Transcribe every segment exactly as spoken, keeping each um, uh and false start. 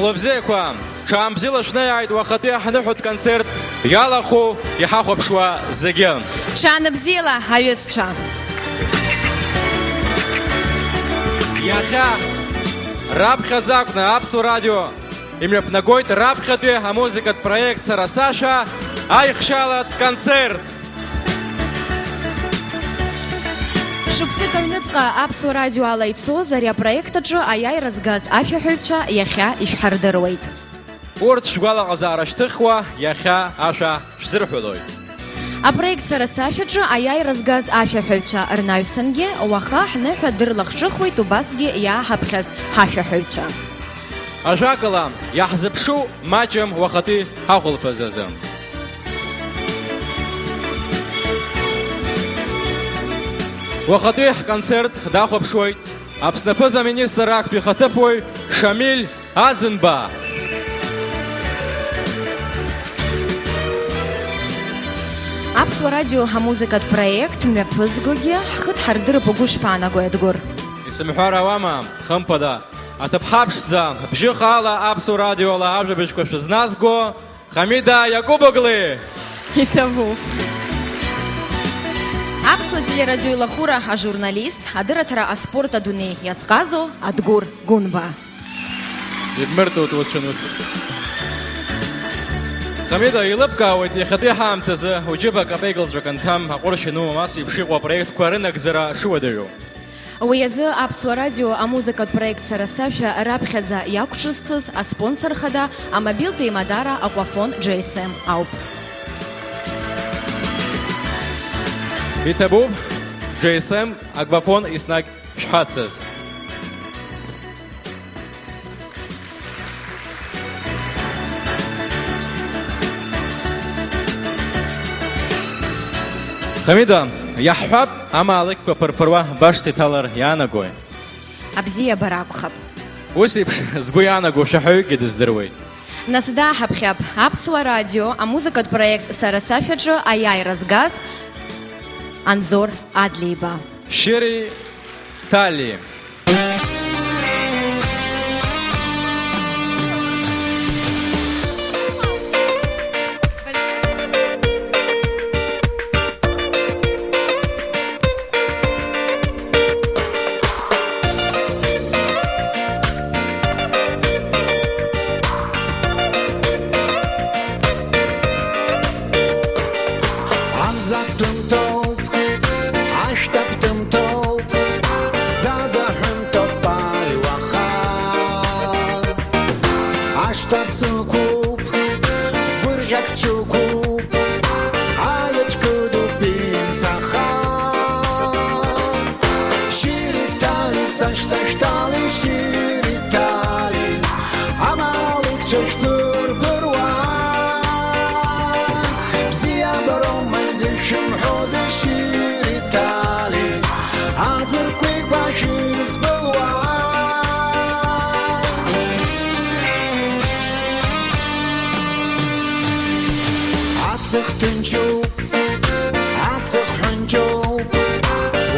Лыбзиақәа, ҽаанбзиала шәнеиааит уахатәи ҳныҳәатә концерт иалахәу иҳахәаԥшуа зегьы. Ҽаанбзиала, аҩызцәа! Иахьа раԥхьаӡа акәны Аԥсуа радио имҩаԥнагоит раԥхьатәи амузыкатә проект Сара сашәа аихшьалатә концерт. Шықәсык аҩныҵҟа Аԥсуа радио ала ицоз ари апроект аҿы аиааира згаз ашәаҳәаҩцәа иахьа ишәҳардыруеит. Урҭ шәгәалаҟазаара шьҭыхуа иахьа ашәа шәзырҳәалоит. Апроект Сара сашәаҿы аиааира згаз ашәаҳәаҩцәа рнаҩсангьы уаха ҳныҳәа дырлахҿыхуеит убасгьы иааҳаԥхьаз ҳашәаҳәаҩцәа. Ажәакала, иаҳзыԥшу маҷым уахатәи ҳахәылԥаз азы. Уахатәи ҳконцерт дахәаԥшуеит Аԥсны аԥыза-министр актәи ихаҭыԥуаҩ Шамиль Аӡынба. Аԥсуа радио ҳамузыкатә проект мҩаԥызгогьы ҳхы дҳардырып угәы шԥаанагои, Адгәыр? Исымҳәар ауама, хымԥада, аҭыԥҳа ԥшӡа, бжьы хаала Аԥсуа радиола ажәабжьқәа шәызназго, Хамида Иакубоглы! Иҭабуп. Аԥсуа телерадиоилахәыра ажурналист, адырраҭара аспорт адунеи иазҟазо Адгәыр Гәынба. Ибмыртут уцәан ус. Хамида, еилыбкаауеит иахьатәи ҳаамҭазы уџьыба капеигалҵәак анҭам, аҟәыршь анумам, ас еиԥш иҟоу апроектқәа рынагӡара шыуадаҩу. Уи азы Аԥсуа радио амузыкатә проект Сара сашәа раԥхьаӡа иақәҿызҭыз аспонсор хада амобилтә еимадара Аквафон Џьи Эс Эм ауп. Иҭабуп, Џьи Эс Эм, Аквафон еснагь шәҳацыз. Хамида, иаҳҳәап, амаалықьқәа ԥырԥыруа башҭа иҭалар иаанагои? Абзиабара акәхап. Ус еиԥш згәы иаанаго шәаҳәаҩыкгьы дыздыруеит. Нас дааҳаԥхьап Аԥсуа радио амузыкатә проект Сара сашәаҿы аиааира згаз Анзор Адлеиба. Шьыри Тали. Амза ҭәымҭоуп, ашәҭ аԥҭымҭоуп, ӡаӡа ҳәымҭоуп ари уаха. Ашҭа сықәуп, гәырӷьак сықәуп, аеҵә кыдуп имцаха. Шьыри Тали, сашьҭа шәҭали, Шьыри Тали, амаалықьцәа шәбырбыруа. Бзиабароума изышәымҳәозеи, Шьыри Тали, аӡыркәикәа шәызбылуа? Аҵых ҭынчуп, аҵых ҳәынҷоуп,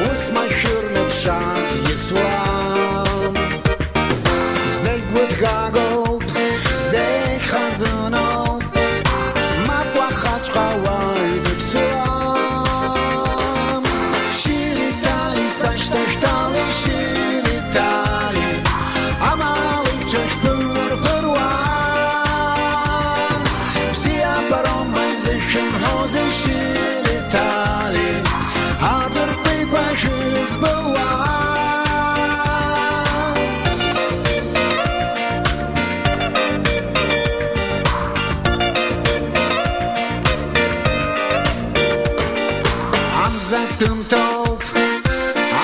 ус машәырны ԥшак иасуам. Зегь гәыҭгагоуп, зегь хазыноуп, мап уахаҵәҟьа уаҩ дыԥсуам. Шьыри Тали, сашьҭа шәҭали, Шьыри Тали, амаалықьцәа шәбырбыруа. Бзиабароума изышәымҳәозеи, Шьыри Тали, аӡыркәикәа шәызбылуа? Амза ҭымҭоуп,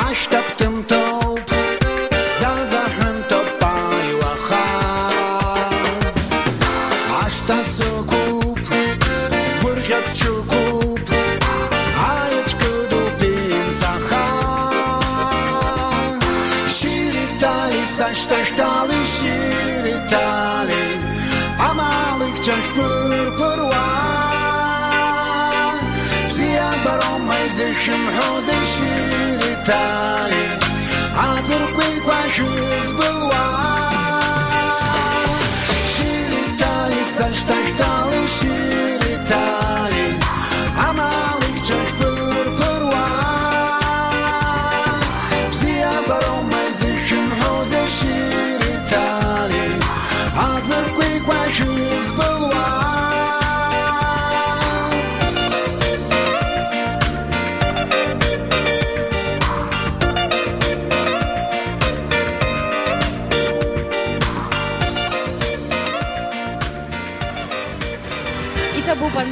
ашәҭ аԥҭымҭоуп, ӡаӡа ҳәымҭоуп ари уаха. Ашҭа сықәуп, гәырӷьак сҿықәуп, аеҵә кыдуп имцаха. Шьыри Тали, сашьҭа шәҭали, Шьыри Тали, амаалықьцәа шәбырбыруа. Бзиабароума изышәымҳәозеи, Шьыри Тали, аӡыркәикәа шәызбылуа?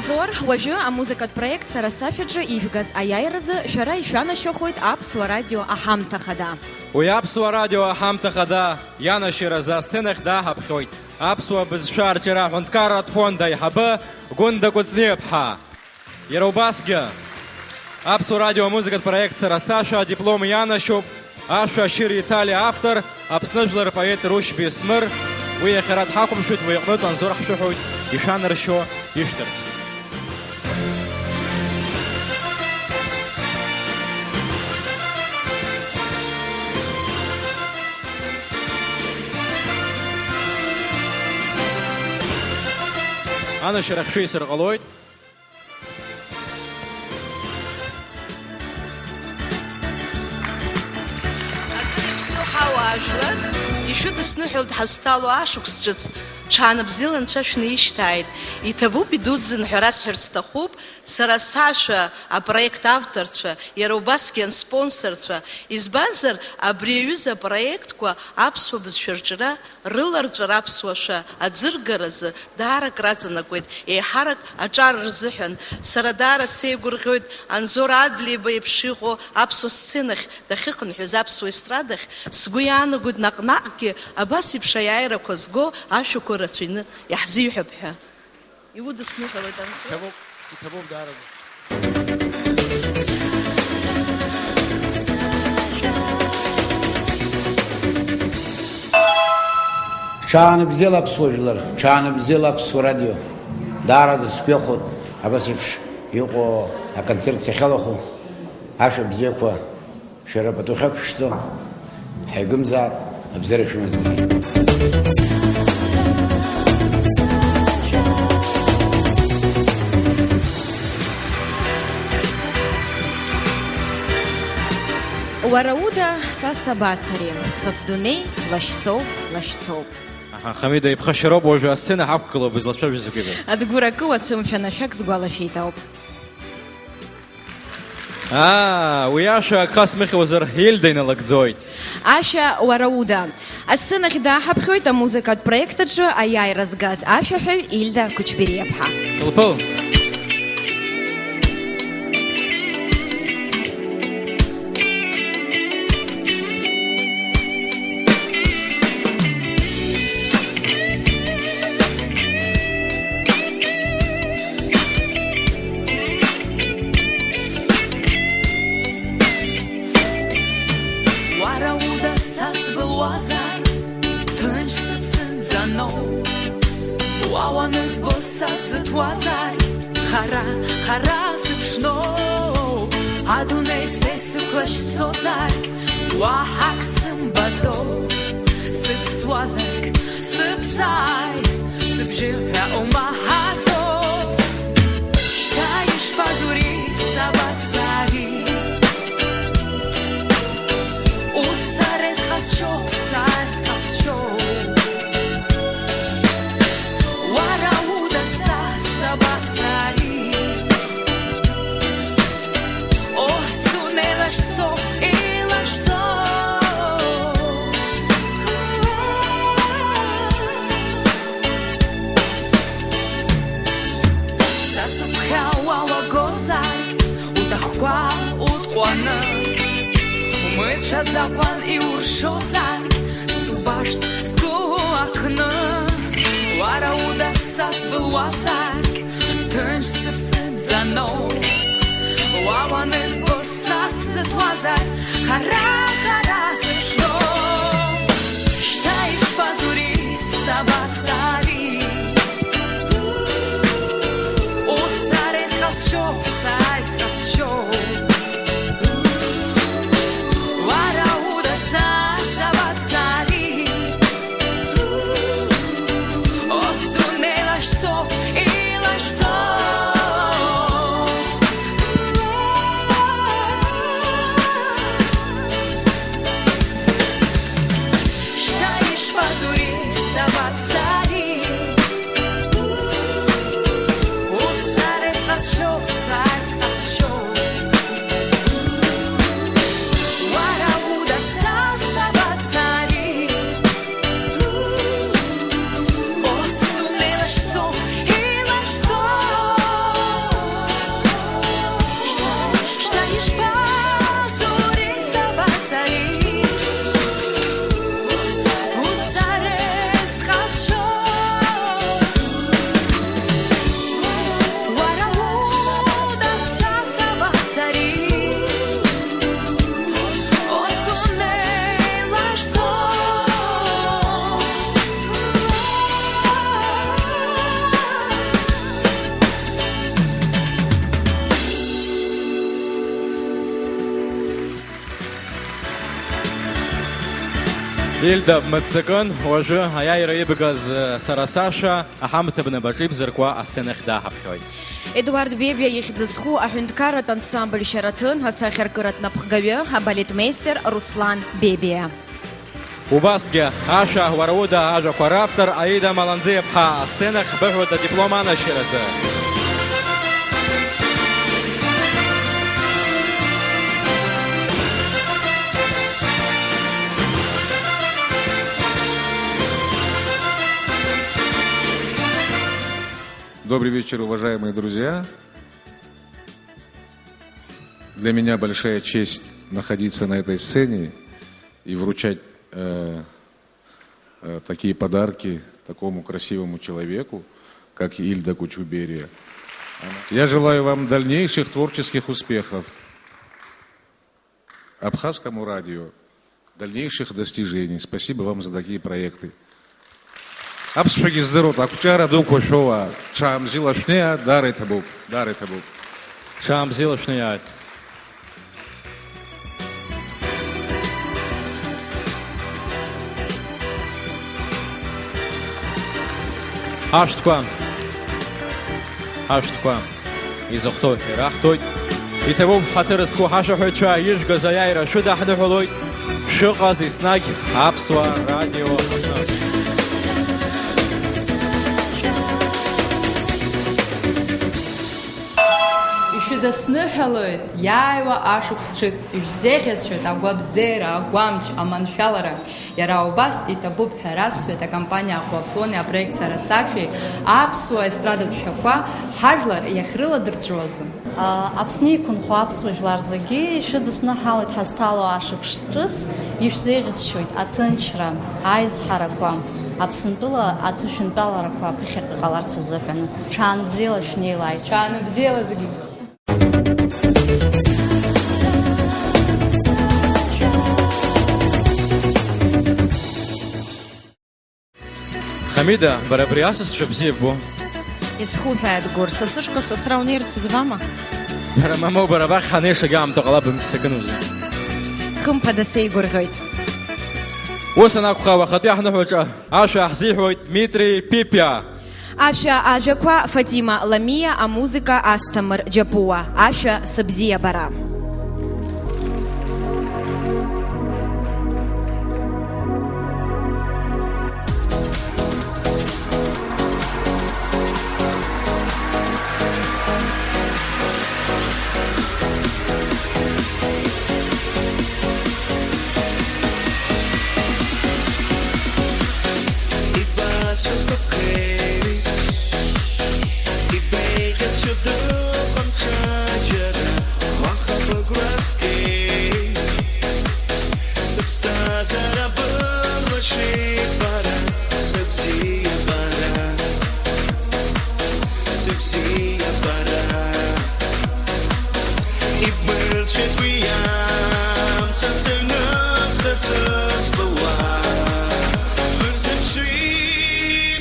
Зор, уажәы амузыкатә проект Сара сашәаҿы ижәгаз аиааиразы шәара ишәанашьахоит Аԥсуа радио аҳамҭа хада. Уи Аԥсуа радио аҳамҭа хада ианашьаразы асценахь дааҳаԥхьоит аԥсуа бызшәа арҿиара аҳәынҭқарратә фонд аиҳабы Гәында Кәыҵниаԥҳа. Иара убасгьы Аԥсуа радио амузыкатә проект Сара сашәа адиплом ианашьоуп ашәа Шьыри Ҭали автор, Аԥсны жәлар рпоет Рушьби Смыр. Уи иахьа ара дҳақәымшәеит, уи аҟнытә Анзор ҳшәыҳәоит ишәанаршьо ишәҭарц. Анашьарахь шәеисыр ҟалоит. Акы иаԥсоу ҳауаажәлар, ишәыдысныҳәалт ҳазҭало ашықәс ҿыц, ҽаанбзиала анцәа шәнеишьҭааит. Иҭабуп, идуӡӡан ҳәа расҳәарц сҭахуп, сара сашәа апроект авторцәа, иара убасгьы анспонсорцәа, избанзар, абри аҩыза апроектқәа аԥсуа бызшәа рҿиара рыларҵәара аԥсуа шәа аӡыргаразы даара акраҵанакуеит, еиҳарак аҿар рзыҳәан. Сара даара сеигәырӷьоит Анзор Адлеиба еиԥш иҟоу аԥсуа сценахь дахьыхынҳәыз аԥсуа естрадахь. Сгәы иаанагоит наҟ-наҟгьы абас еиԥш аиааирақәа зго ашәақәа рацәаҩны иаҳзиҳәап ҳәа. Иудысныҳәалоит, Анзор. Иҭабуп, иҭабуп даараӡа. Ҽаанбзиала аԥсуа жәлар, ҽаанбзиала аԥсуа радио. Даараӡа сгәахәуеит абас еиԥш иҟоу аконцерт сахьалахәу, ашәа бзиақәа. Шәара пату хьақәшәҵо, ҳаигәымзааит, абзиара шәымаз зегьы. Уара уда са сабацари, са сдунеи лашьцоуп, лашьцоуп. Аҳа, Хамида иԥхашьароуп уажәы асцена ҳақәгылоуп, излацәажәо закәи? Адгәыр акы уацәымшәан, ашәак сгәалашәеит ауп. Аа, уи ашәа агха смыхьуазар, Ельда иналагӡоит. Ашәа уара уда. Асценахь дааҳаԥхьоит амузыкатә проект аҿы аиааира згаз ашәаҳәаҩ Ельда Кучбериаԥҳа. Лԥыл. Уара уда са сбылуазар, ҭынч сыԥсынӡаноуп. Уа уанызбо са сыҭуазар, хара, хара сыԥшноуп. Адунеи сеи сықәлашьцозаргь, уаҳа ак сымбаӡо. Сыԥсуазаргь, сыԥсааит, сыбжьы ҳәа умаҳаӡо. Шьҭа ишԥазури, сабацари? Ус сара исҟазшьоуп, са исҟазшьоуп. Уара уда са сабацари? Ос дунеи лашьцо, илашьцо. Са сыԥхьа уа уагозаргь, уҭахқәа утҟәаны, умыцәаӡакәан иуршозаргь, субашт сгәы акны. Уара уда са сбылуазаргь, ҭынч сыԥсыӡаноуп. Уа уанызбо са сыҭуазар, хара, хара сыԥшӡоуп. Шьҭа ишԥазури, сабацари? Ус сара исҟазшьоуп, са исҟазшьоуп. Уара уда са сабацари? Ос дунеи лашьцо, илашьцо. Ильда бмыццакын, уажәы аиааира ибгаз, э, сара сашәа, аҳамҭа бнапаҿы ибзыркуа асценахь дааҳаԥхьоит. Едуард Бебиа ихьӡ зху аҳәынҭқарратә ансамбль Шьараҭын асахьаркыратә напхгаҩы, абалетмеистер Руслан Бебиа. Убасгьы, ашәа уара уда ажәақәа равтор Аида Маланӡиаԥҳа асценахь быҳәоит адиплом анашьаразы. Добрый вечер, уважаемые друзья. Для меня большая честь находиться на этой сцене и вручать, э, э, такие подарки такому красивому человеку, как Ильда Кучуберия. Она- Я желаю вам дальнейших творческих успехов. Абхазскому радио дальнейших достижений. Спасибо вам за такие проекты. Аԥсшәагьы здыруеит, ақәҿиара дуқәа шәоуа, ҽаамзила шәнеиааит, даара иҭабуп, даара иҭабуп. Ҽаамзила шәнеиааит. Ашәҭқәа. Ашәҭқәа. Изыхәҭоу ираҳҭоит. Иҭабуп ҳаҭыр зқәу ҳашәаҳәаҩцәа, ижәгаз аиааира шәыдаҳныҳәалоит. Шәыҟаз еснагь Аԥсуа радио аҟны. Ишәыдысныҳәалоит иааиуа ашықәс ҿыц, ишәзеиӷьасшьоит агәабзиара, агәамч, аманшәалара. Иара убас иҭабуп ҳәа расҳәеит акомпаниа Aquafone апроект Сара сашәеи аԥсуа естрадатә шәақәа ҳажәлар иахьрыладырҵәо азы. Аԥсны иқәынхо аԥсуа жәлар зегьы ишәыдысныҳәалоит ҳазҭало ашықәс ҿыц, ишәзеиӷьасшьоит аҭынчра, аизҳарақәа, Аԥсынтәыла аҭышәынтәаларақәа аԥыхьаҟа иҟаларц азыҳәан. Ҽаанбзиала шәнеилааит. Ҽаанбзиала зегьы. Хамида, бара абри асасцәа бзиа ббо? Исхуҳәааит, Гәыр, са сышҟа сасра унеирц уӡбама? Бара мамоу, бара абахь ҳанеишагь аамҭа ҟалап, бымццакын узы. Хымԥада сеигәырӷьоит. Ус анакәха, уахатәи ҳныҳәаҿа ашәа ҳзиҳәоит Дмитри Пипиа. Ашәа ажәақәа Фатима Ламиа, амузыка Асҭамыр Џьапуа. Ашәа сыбзиабара. Ибасҳәап бхеи, ибеиӷьасшьо дыҟам ҽаџьара, уаҳа быгәра згеи. Сыԥсҭазаара былашеит бара, сыбзиабара, сыбзиабара. Ибмырцәеит уи амца сыҩныҵҟа сызбауа. Бырзыԥши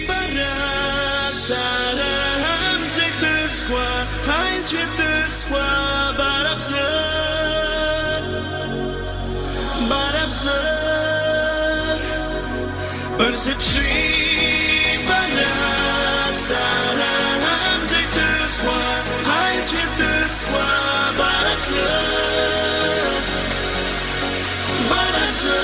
бара, сара амза иҭыскуа, аизҩа иҭыскуа, бара бзы, бара бзы. Бырзыԥши бара, сара амза иҭыскуа, аизҩа иҭыскуа, бара бзы, бара бзы.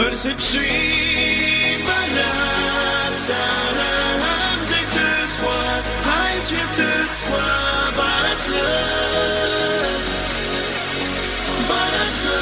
Ырзыԥши бара, сара ҳамзагьы дысуа, ҳаицәгьа дысуа, бара бзы, бара бзы.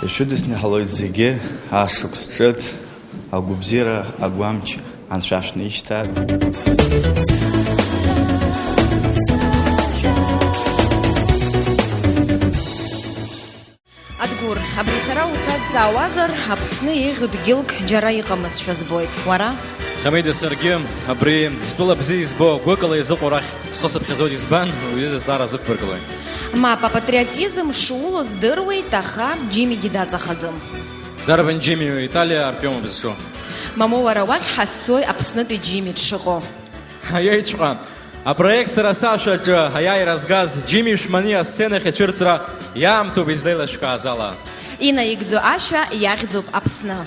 Ишәыдысныҳәалоит зегьы, ашықәс ҿыц, агәабзиара, агәамч анцәа шәнишьҭааит. Адгәыр, абри сара усазҵаауазар, Аԥсны еиӷьу дгьылк џьара иҟамызшәа збоит. Уара? Хамида, саргьы абри стәыла бзиа избо гәыкала изыҟоу рахь схы сыԥхьаӡоит, избан, уҩыза зҵаара азықәбыргылоит. Мап, апатриотизм шулоу здыруеит, аха Џьимигьы даҵахаӡом. Дарбан Џьимиу, Италиа артәиоума бызҿу? Мамоу, уара уахь ҳазцои Аԥснытәи Џьими дшыҟоу? Аиеиҵәҟьа, апроект сара сашәаҿы аиааира згаз Џьими Шәманиа асценахь ицәырҵра иаамҭоуп излеилашәкааз ала. Инаигӡо ашәа иахьӡуп Аԥсны.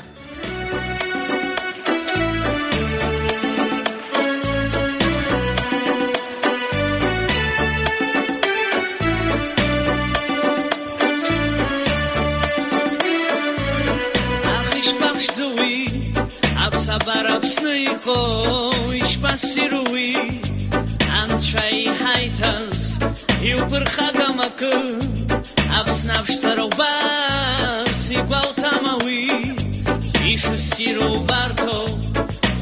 Аха ишԥаԥшӡоу уи, аԥсабара Аԥсны иҟоу, ишԥассиру уи, анцәа иҳаиҭаз, иуԥырхагам акы, Аԥсны аԥшӡара убарц, игәалҭама уи, ишыссиру убарҭоу,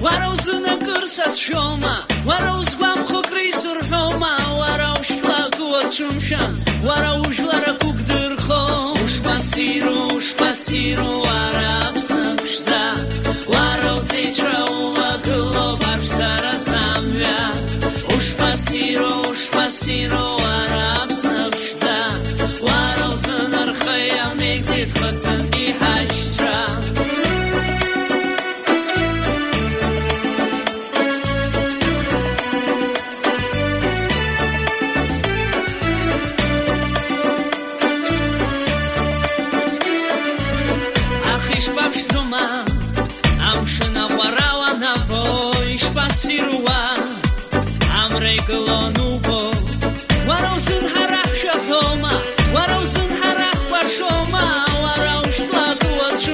уара узын акыр сацәшәома? Уара узгәамхо акры исырҳәома? Уара ушәлак уацәымшәан, уара ужәлар ақәык дырхо. Ушԥассиру, ушԥассиру, уара Аԥсны ԥшӡа, уара уҵеицәа увагылоуп аԥшӡара замҩа. Ушԥассиру, ушԥассиру, уара Аԥсны ԥшӡа, уара узын рхы иамеигӡеит хыцынтәи ҳашьцәа. Аха ишԥаԥшӡома амшын аҟәара уанабо, ишԥассиру уа амра игыло анубо? Уара узын ҳара ҳшәаҳәома, уара узын ҳара ҳкәашома, уара ушәлак уацәы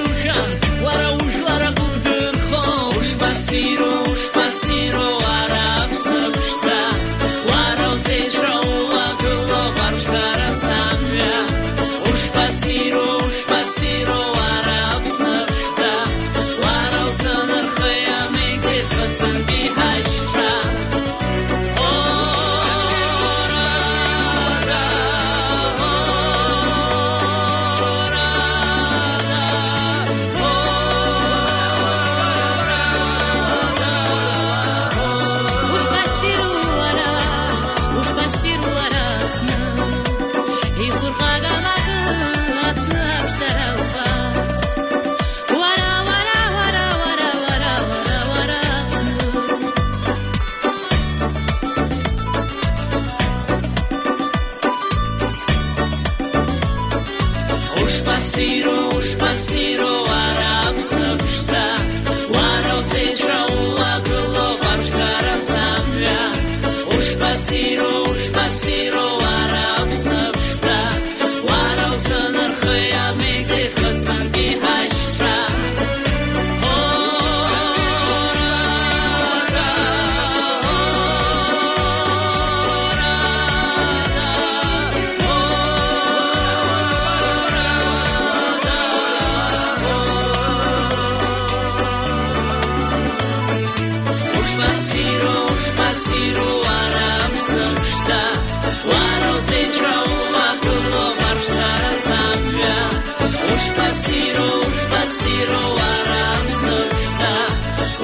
Спасиро, уара Аԥсны ԥшӡа,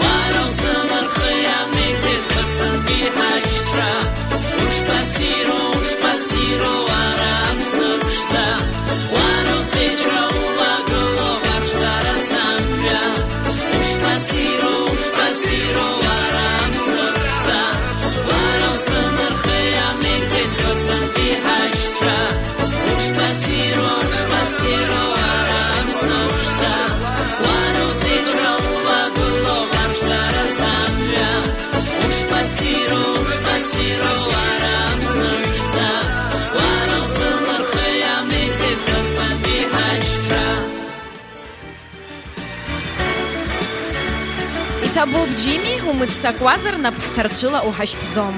уара узымырхиа амитинг хырҵынтәи ҳашьцәа. Ушпасиро, ушпасиро, уара Аԥсны ԥшӡа, уара уҵеицәа улагылоуп аԥшӡара зымҩа. Ушпасиро, ушпасиро, уара Аԥсны ԥшӡа, уара узымырхиа амитинг хырҵынтәи ҳашьцәа. Ушпасиро, ушпасиро, уара Аԥсны ԥшӡа, уара уҵеицәа улагылоуп аԥшӡара зымҩа. Ушпасиро, ушпасиро, уара Аԥсны ԥшӡа, уара узымырхиа амитинг хырҵынтәи ҳашьцәа. Иҭабуп, Џьими, умыццакуазар, нап ҳҭарцәыла уҳашьҭӡом.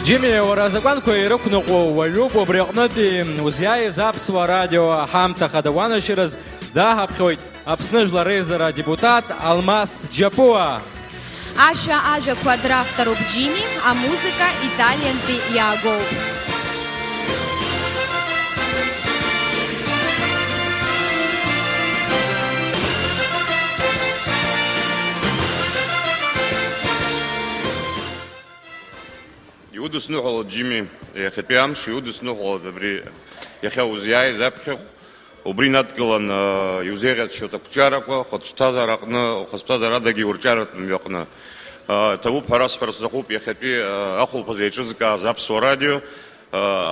Џьими, уара азакәанқәа ирықәныҟәо уаҩуп, убри аҟнытәи узиааиз Аԥсуа радио ҳамҭа хада уанашьараз дааҳаԥхьоит Аԥсны Жәлар Реизара адепутат Алмас Џьапуа. Ашәа ажәақәа дравторуп Џьими, амузыка италиантәи иаагоуп. Иудысныҳәалоит, Џьими, иахьатәи амш иудысныҳәалоит абри иахьа узиааиз аԥхьахә. Убри инадкылан, э, иузеиӷьасшьоит ақәҿиарақәа, хатә ԥсҭазаара аҟны, хатә ԥсҭазаара адагьы урҿиаратә мҩаҟны. Э, ҭабуп ҳәа расҳәар сҭахуп, иахьатәи, э, ахәылԥазы еиҿызкааз Аԥсуа радио, э,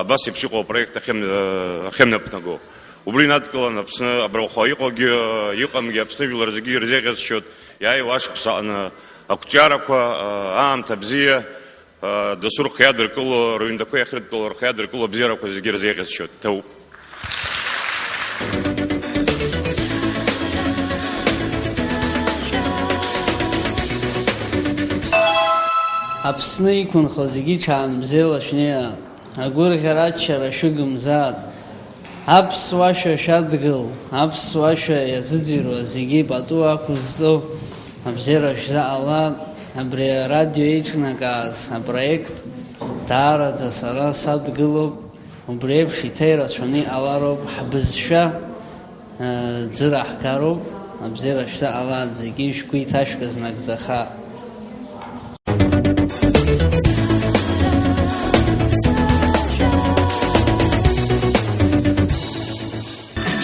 абас еиԥш иҟоу апроект ахьым-, э, ахьымҩаԥнаго. Убри инадкылан, Аԥсны абрахәа иҟоугьы, э, иҟамгьы Аԥсны жәлар зегьы ирзеиӷьасшьоит иааиуа ашықәс аҟны ақәҿиарақәа, э, аамҭа бзиа, Дасу рхы иадыркыло, рыҩндақәа иахьрыдтәало рхы иадыркыло абзиарақәа зегьы ирзеиӷьасшьоит, ҭоуп. Аԥсны иқәынхо зегьы ҽаанбзиала шәнеиа, агәырӷьара аччара шәыгымзааит. Аԥсуашәа шәадгыл, аԥсуашәа иазыӡырҩуа зегьы пату ақәызҵо абзиара шәзаҟала, абри арадио еиҿнакааз апроект даараӡа сара садгылоуп, убри еиԥш иҭа ирацәаны иҟалароуп, ҳбызшәа, э, ӡыра ҳгароуп, абзиара шәзаҟала, зегьы шәгәы иҭашәкыз нагӡаха.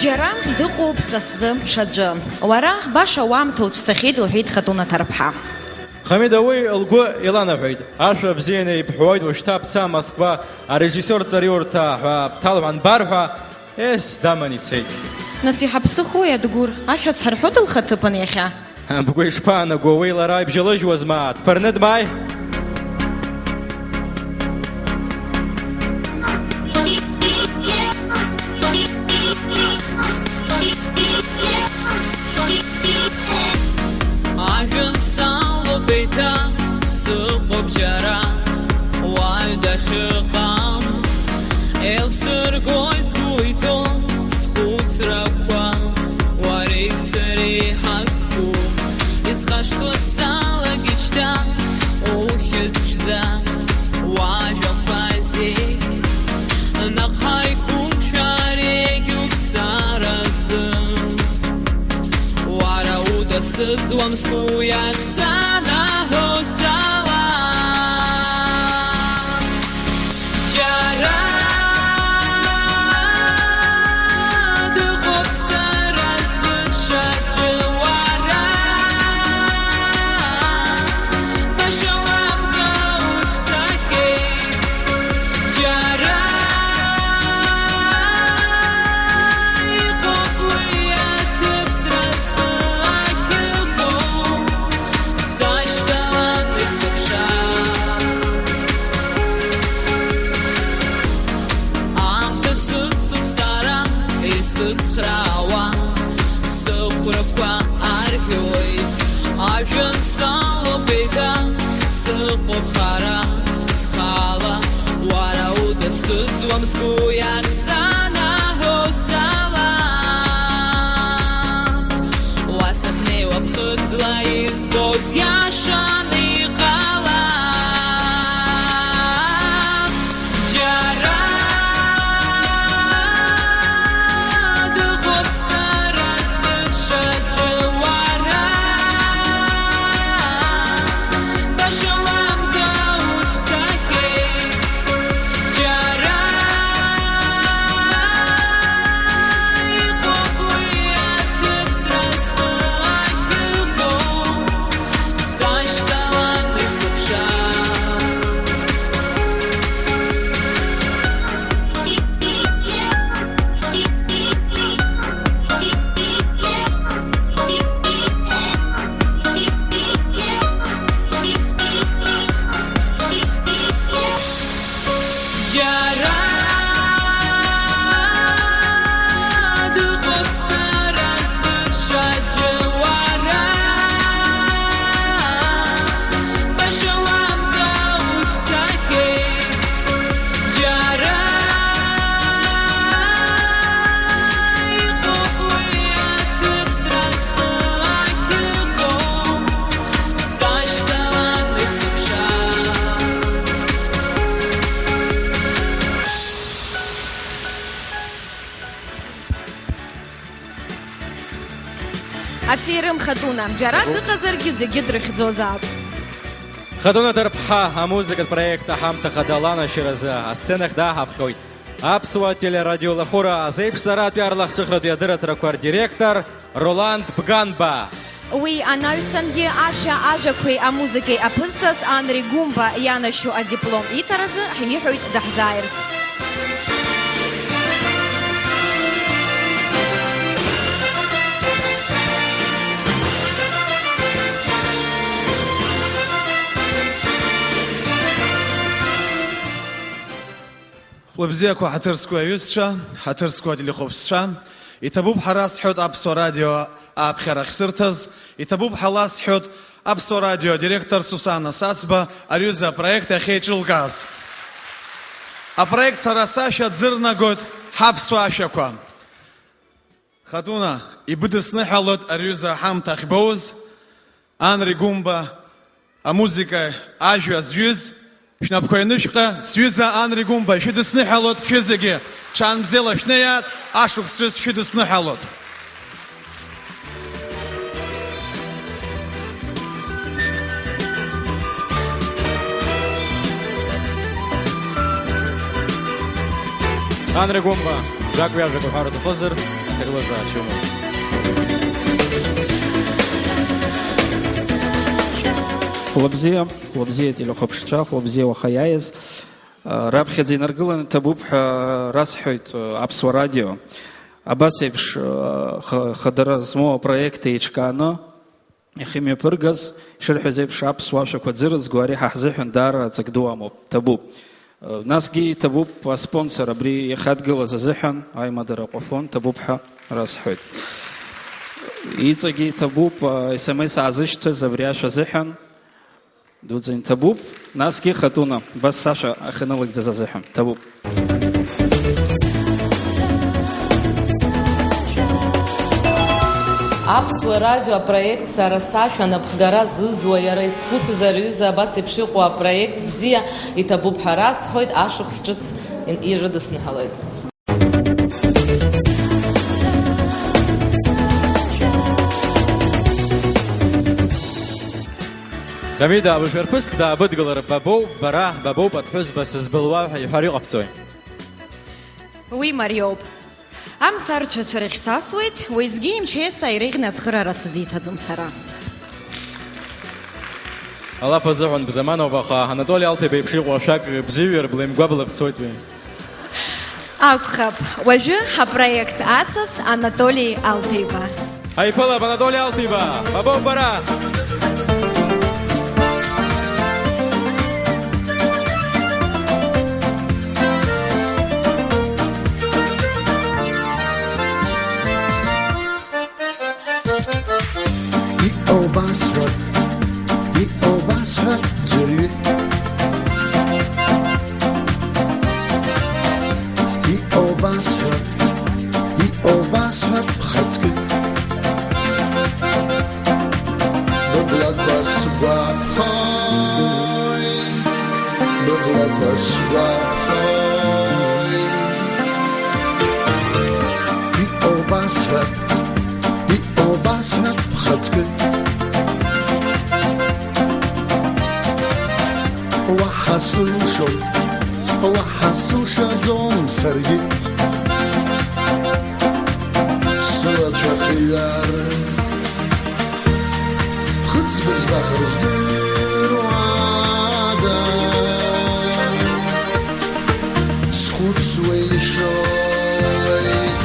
Џьара дыҟоуп са сзы ҽаӡәы. Уара баша уаамҭа уцәцахьеит, лҳәеит Хатуна Ҭарԥҳа. Хамида уи лгәы иланаҳәеит. Ашәа бзианы ибҳәоит, ушьҭа бца Москва, арежиссиор Ҵариурҭа ҳәа бҭалҳәан бар ҳәа, ес, даман ицеит. Нас иҳаԥсыхуеи, Адгәыр, ашәа зҳарҳәода лхаҭыԥан иахьа? Бгәы ишԥаанаго, уи лара ибжьалыжьуазма, дԥырны дмааи? Ажәҩан салоуп еиҭа, сыҟоуп џьара, уаҩ дахьыҟам. Еилсыргоит сгәы иҭоу схәыцрақәа, уареи сареи ҳазқәу. Исхашҭуа салагеит шьҭа, ухьӡ ԥшӡа, уажәақәа зегь. Наҟ ҳаиқәымшәар еиӷьуп сара сзы. Уара удасыӡуам сгәы иахь санаҳәо сала. Џьара дыҟоуп сара сыҽаӡәы уара, баша уабга уцәцахьеит. Џьара иҟоуп уи аҭыԥ сразҟы ахьыҟоу, сашьҭалан исыԥшаа. Аамҭа сыцуп сара исыцхраауа, сыхәрақәа арӷьоит, ажәҩан салоуп еиҭа, сыҟоуп хара схала, уара удасыӡуам сгәы иахь санаҳәо сцала. Уа сахьнеиуа ԥхыӡла избоз иашаны иҟалап. Џьара дыҟоуп сара сыҽаӡәы. Аферым Хатуна, џьара дыҟазаргьы зегьы дрыхьӡозаап. Хатуна Дарԥҳа, амузыкатә проект аҳамҭа хада ланашьаразы асценахь дааҳаԥхьоит. Аԥсуа телерадиолахәыра азеиԥшҵаратәи арлахҿыхратәи адырраҭарақәа рдиректор Роланд Бганба. Уи анаҩсангьы ашәа ажәақәеи амузыкеи аԥызҵаз Анри Гәымба ианашьоу адиплом иҭаразы ҳиҳәоит даҳзааирц. Хәлыбзиақәа, ҳаҭыр зқәу аҩызцәа, ҳаҭыр зқәу ателехәаԥшцәа, иҭабуп ҳәа расҳәоит Аԥсуа радио ааԥхьара ахьсырҭаз, иҭабуп ҳәа ласҳәоит Аԥсуа радио адиректор Сусана Саӡба ари аҩыза апроект ахьеиҿылкааз. Апроект Сара сашәа дзырнагоит ҳаԥсуа ашәақәа. Хатуна, ибыдысныҳәалоит ари аҩыза аҳамҭа ахьбоуз, Анри Гәымба, амузыка, ажәа зҩыз, шәнапқәа ианышәҟьа, сҩыза Анри Гәымба, ишәыдысныҳәалоит шәызегьы, ҽаанбзиала шәнеиааит, ашықәс ҿыц шәыдысныҳәалоит. Анри Гәымба, Жак ҩажәак уҳәар уҭахызар, ахьырылазаашьоума? Хәлыбзиа, хәлыбзиа телехәаԥшцәа, хәлыбзиа уаха иааиз. Раԥхьаӡа инаргыланы ҭабуп ҳәа расҳәоит Аԥсуа радио. Абас еиԥш ха-, хадара змоу апроект еиҿкааны, иахьымҩаԥыргаз, ишырҳәаз еиԥш, аԥсуа ашәақәа ӡырызго, ари ҳа ҳзыҳәан даара аҵак ду амоуп, ҭабуп. Насгьы иҭабуп аспонсор абри иахьадгылаз азыҳәан, аимадара Аҟәафон, ҭабуп ҳәа расҳәоит. Иҵегьы иҭабуп, а, S M S аазышьҭыз абри ашәа азыҳәан, дуӡӡа иҭабуп, насгьы Хатуна, убас сашәа ахьынылыгӡаз азыҳәан, ҭабуп. Аԥсуа радио апроект Сара сашәа анапхгара зызуа, иара изхәыцыз ари аҩыза абас еиԥш иҟоу апроект бзиа иҭабуп ҳәа расҳәоит, ашықәс ҿыц ин-, ирыдысныҳәалоит. Хамида, абыржәы арԥыск даабыдгылар, бабоуп бара, бабоуп аԥҳәызба сызбылуа ҳәа иҳәар иҟабҵои? Уи мариоуп. Амца арцәацәа рахь сасуеит, уеизгьы имчеиса иреиӷьны ацхыраара сызиҭаӡом сара. Алаф азыҳәан бзаманоуп, аха Анатоли Алҭеиба еиԥш иҟоу ашәак бзиҩыр, блеимгәа блаԥсоит уи. Акәхап, уажәы ҳапроект асас Анатоли Алҭеиба. Ҳаиԥылап, Анатоли Алҭеиба, бабоуп бара! Иҟоу басҳәап, иҟоу басҳәап, ӡәырҩы. Иҟоу басҳәап, иҟоу басҳәап, бхаҵкы. Быблақәа сгәаԥхоит, быблақәа сгәаԥхоит. Иҟоу басҳәап, иҟоу басҳәап, бхаҵкы. Уаҳа сылшом, уаҳа сылшаӡом саргьы. Сылацәа хиҩар, ԥхыӡ бызбахыр здыруада? Схәыцуа ишоит.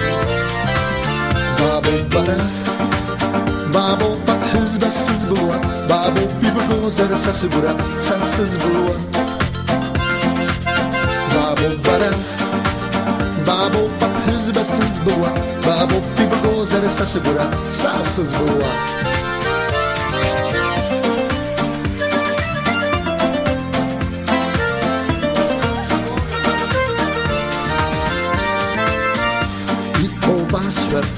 Бабоуп бара, бабоуп аԥҳәызба сызбылуа, бабоуп ибгозар са сыгәра, са сызбылуа. Бабоуп бара, бабоуп аԥҳәызба сызбылуа, бабоуп ибгозар са сыгәра, са сызбылуа. Иҟоу басҳәап,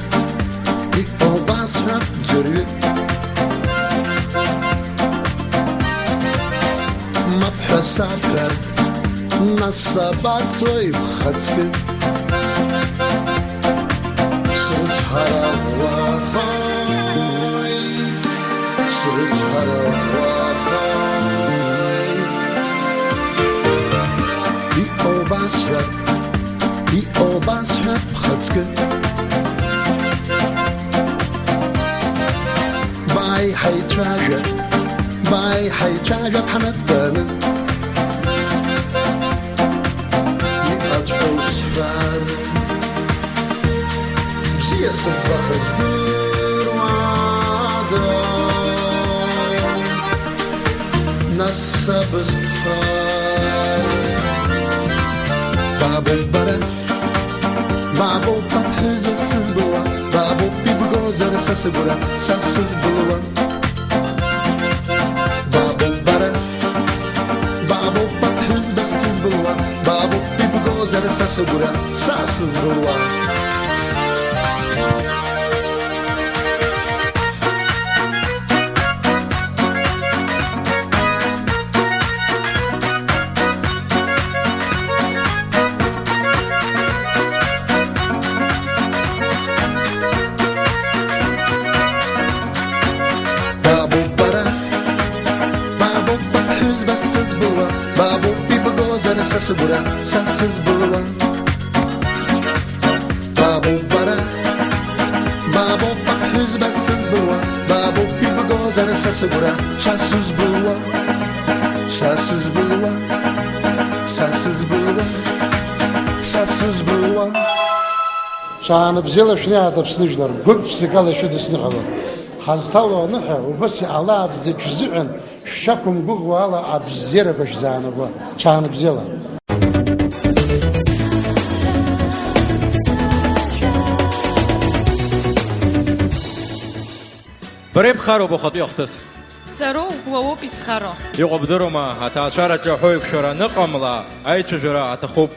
иҟоу басҳәап, ӡәырҩы. Мап ҳәа саҳәар, нас сабацои бхаҵкы? Срыцҳара ӷәӷәахоит. Бхаҵкы. Бааи ҳаицәажәа, бааи ҳаицәажәа ҳанатәаны. Иҟаҵәҟьоу сҳәар, бзиа сыӷәӷәа ҳаздыруада. Нас сабызԥхар. Бабуп бара, бабуп аԥҳәызба сызбылуа, бабуп ибгозар са сыгәра, са сызбылуа. Бабуп бара, бабуп аԥҳәызба сызбылуа, бабуп ибгозар са сыгәра, са сызбылуа. Бабуп бара, бабуп быԥҳәызба сызбылуа, бабуп ибгозар са сыгәра, са сызбылуа. Бабуп бара, бабуп аԥҳәызба сызбылуа, бабуп ибгозар са сыгәра, са сызбылуа, са сызбылуа, са сызбылуа, са сызбылуа. Ҽаанбзиала шәнеиааит Аԥсны жәлар, гәык-ԥсыкала шәыдысныҳәалоит. Ҳазҭало аныҳәа, убас иҟалааит зегь шәзыҳәан, шәшақәымгәыӷуа ала абзиарақәа шәзаанаго. Ҽаанбзиала. Бара ибхароуп ухатәи ахҭыс. Сароуп, уа уоуп исхароу. Иҟоу бдыруама, аҭаацәараҿы аҳәоуеиқәшәара аныҟамла, аицәажәара аҭахуп.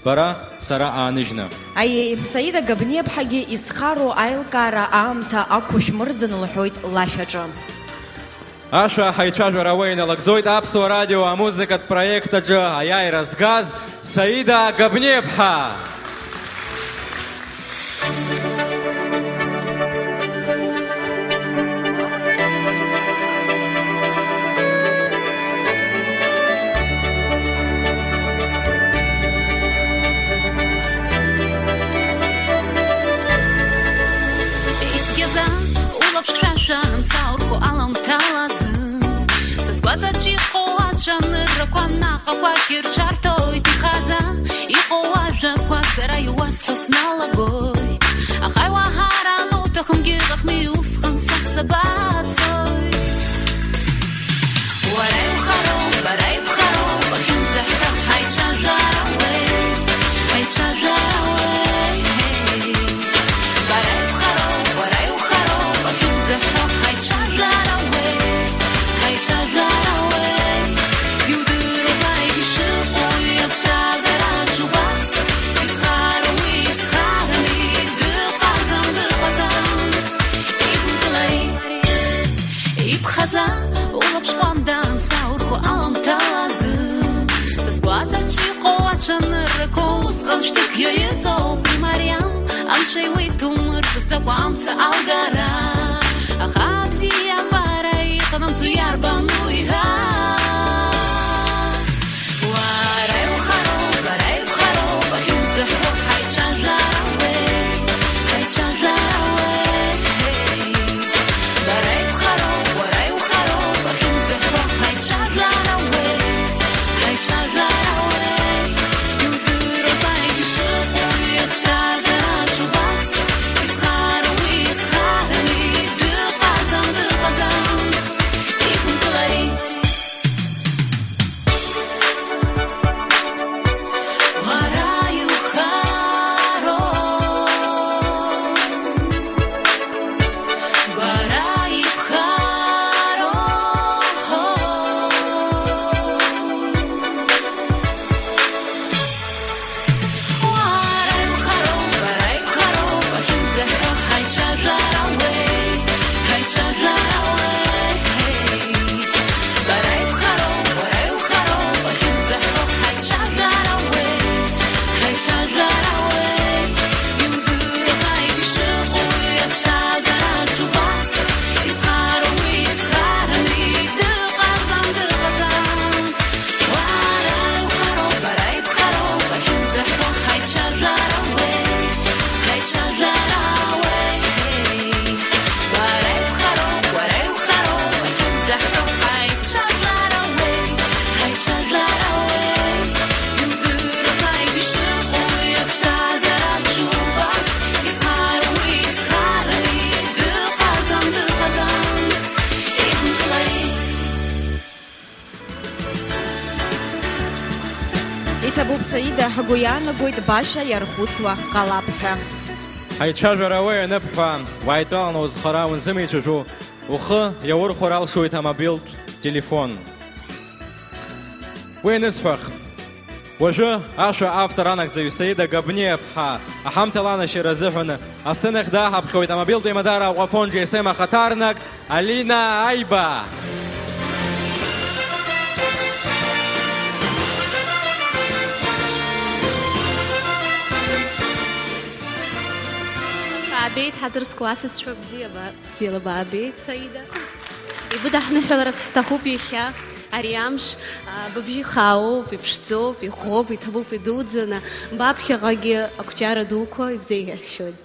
Бара, сара ааныжьны. Аиеи, Саида Габниаԥҳагьы исхароу аилкаара аамҭа ақәышә мырӡын лҳәоит лашәаҿы. Ашәа ҳаицәажәара уа иналагӡоит Аԥсуа радио амузыкатә проект аҿы аиааира згаз Саида Габниаԥҳа. Ицәгьаӡа улаԥш хьшәашәа ансаурхо аламҭалазы, са сгәаҵаҿ иҟоу ацәаныррақәа наҟ акәакь рҽарҭоит ихаӡа. Иҟоу ажәақәа сара иуасҳәо сналагоит, аха иуаҳар ануҭахымгьы, ҟахми усҟан са сабацои? Уара иухароуп, бара ибхароуп, ахьынӡаҳҳәо ҳаицәажәара уеит, ҳаицәажәара уеит. Бара ибхароуп, уара иухароуп, ахьынӡаҳҳәо ҳаицәажәара уеит, ҳаицәажәара уеит. Иудыруазааит ишыҟоу, иаԥсҭазаараҿ убас изхароу, изхарами, дыҟаӡам, дыҟаӡам, игәынкылари. Иԥхаӡа улаԥш ҟәандан саурхәо аламҭалазы, са сгәаҵаҿ иҟоу ацәаныррақәа усҟан шәҭыԥ иаҩызоуп, имариам, анцәа иуиҭом рҿы закәа амца алгара. Аха абзиабара иҟанамҵо иарбану иҳәа? Уара иухароуп, бара ибхароуп, ахьынӡаҳҳәо ҳаицәажәара уеит, ҳаицәажәара уеит. Бара ибхароуп, уара иухароуп, ахьынӡаҳҳәо ҳаицәажәара уеит, ҳаицәажәара уеит. Иудыруазааит ишыҟоу, иаԥсҭазаараҿ убас изхароу, изхарами, Ҭабуп Саида, ҳгәы иаанагоит, баша иархәыцуа ҟалап ҳәа. Ҳаицәажәара уи аныбҳәа, уааитәаланы узхара унзымеицәажәо, ухы иаурхәар алшоит амобилтә телефон. Уи анысҳәах, уажәы ашәа автор анагӡаҩ Саида Габниаԥҳа аҳамҭа аланашьара азыҳәан асценахь дааҳаԥхьоит амобилтә еимадара Аҟәафон Џьесем ахаҭарнак Алина Аиба. Шәаабеит, ҳаҭыр зқәу асасцәа, бзиа ба-, бзиала баабеит, Саида. Ибыдаҳныҳәаларц ҳҭахуп иахьа, ари амш, а, быбжьы хаауп, иԥшӡоуп, иӷәӷәоуп, иҭабуп идуӡӡаны, баԥхьаҟагьы ақәҿиара дуқәа ибзеиӷьашьоит.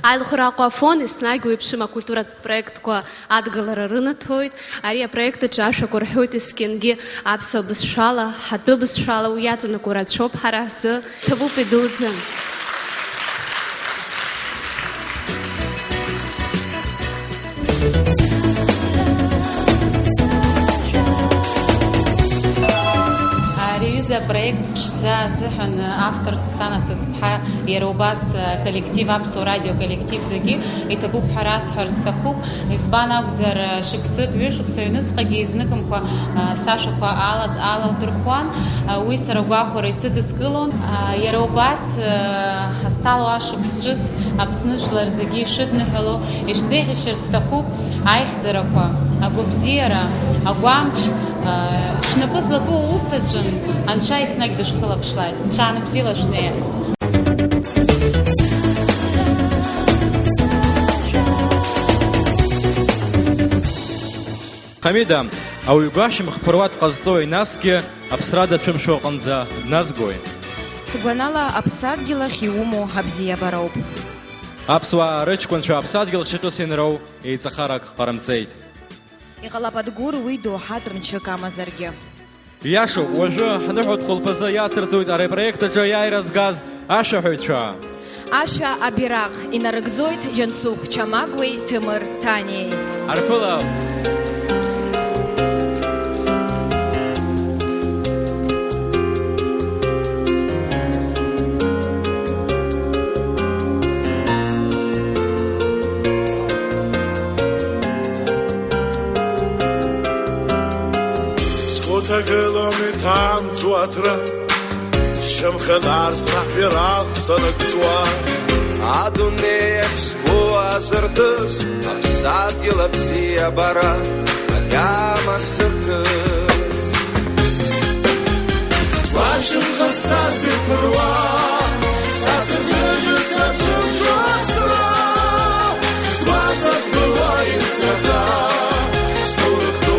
Аилхәара Аҟәафон еснагь уеиԥшым акультуратә проектқәа адгылара рынаҭоит. Ари апроект аҿы ашәақәа рҳәоит есқьынгьы аԥсуа бызшәала, ҳатәы бызшәала, уи иаҵанакуа рацәоуп ҳара ҳзы. Ҭабуп идуӡӡан. Ари аҩыза апроект ԥшӡа азыҳәан автор Сусана Сыҵԥҳа, иара убас, коллектив, Аԥсуа радио коллектив зегьы иҭабуп ҳәа расҳәар сҭахуп. Избан акәзар, шықәсык, ҩышықәса аҩныҵҟагьы изныкымкәа, а, сашәақәа ала-, аладырхәуан. А, уи сара агәахәара исыдыскылон. А, иара убас, а, ҳазҭало ашықәс ҿыц Аԥсны жәлар зегьы ишәыдныҳәало, ишәзеиӷьашьар сҭахуп аихьӡарақәа, агәабзиара, агәамч, а, шәнапы злаку аус аҿын Анцәа еснагь дышәхылаԥшлааит. Ҽаанбзиала шәнеи. Ҳамида, ауаҩ гәашьамх ԥыруа дҟазҵои, насгьы аԥсра дацәымшәо аҟынӡа дназгои? Сгәанала, аԥсадгьыл ахь иумоу абзиабароуп. Аԥсуаа рыҷкәынцәа аԥсадгьыл ахьтәыс инроу еиҵахарак ҟарымҵеит. Иҟалап, Адгәыр, уи доуҳатә мчык амазаргьы. Иашоуп, уажәы ҳныҳәатә хәылԥазы иацырҵоит ари апроект аҿы аиааира згаз ашәаҳәаҩцәа. Ашәа абираҟ инарыгӡоит Џьансыхә Чамагәеи Ҭемыр Ҭаниеи. Арԥылап! Сгәы ҭагылом иҭамӡо аҭра, шьамхы нарснаҳәар ахә санагӡуа. Адунеи ахь сгәы азыртыз, аԥсадгьыл абзиабара агьама сыркыз. Сгәашьамхы сцас иԥыруа, са сыӡыжь сацәымшәо аԥсра, сгәаҵа збылуа имцаха, сҭоурых ду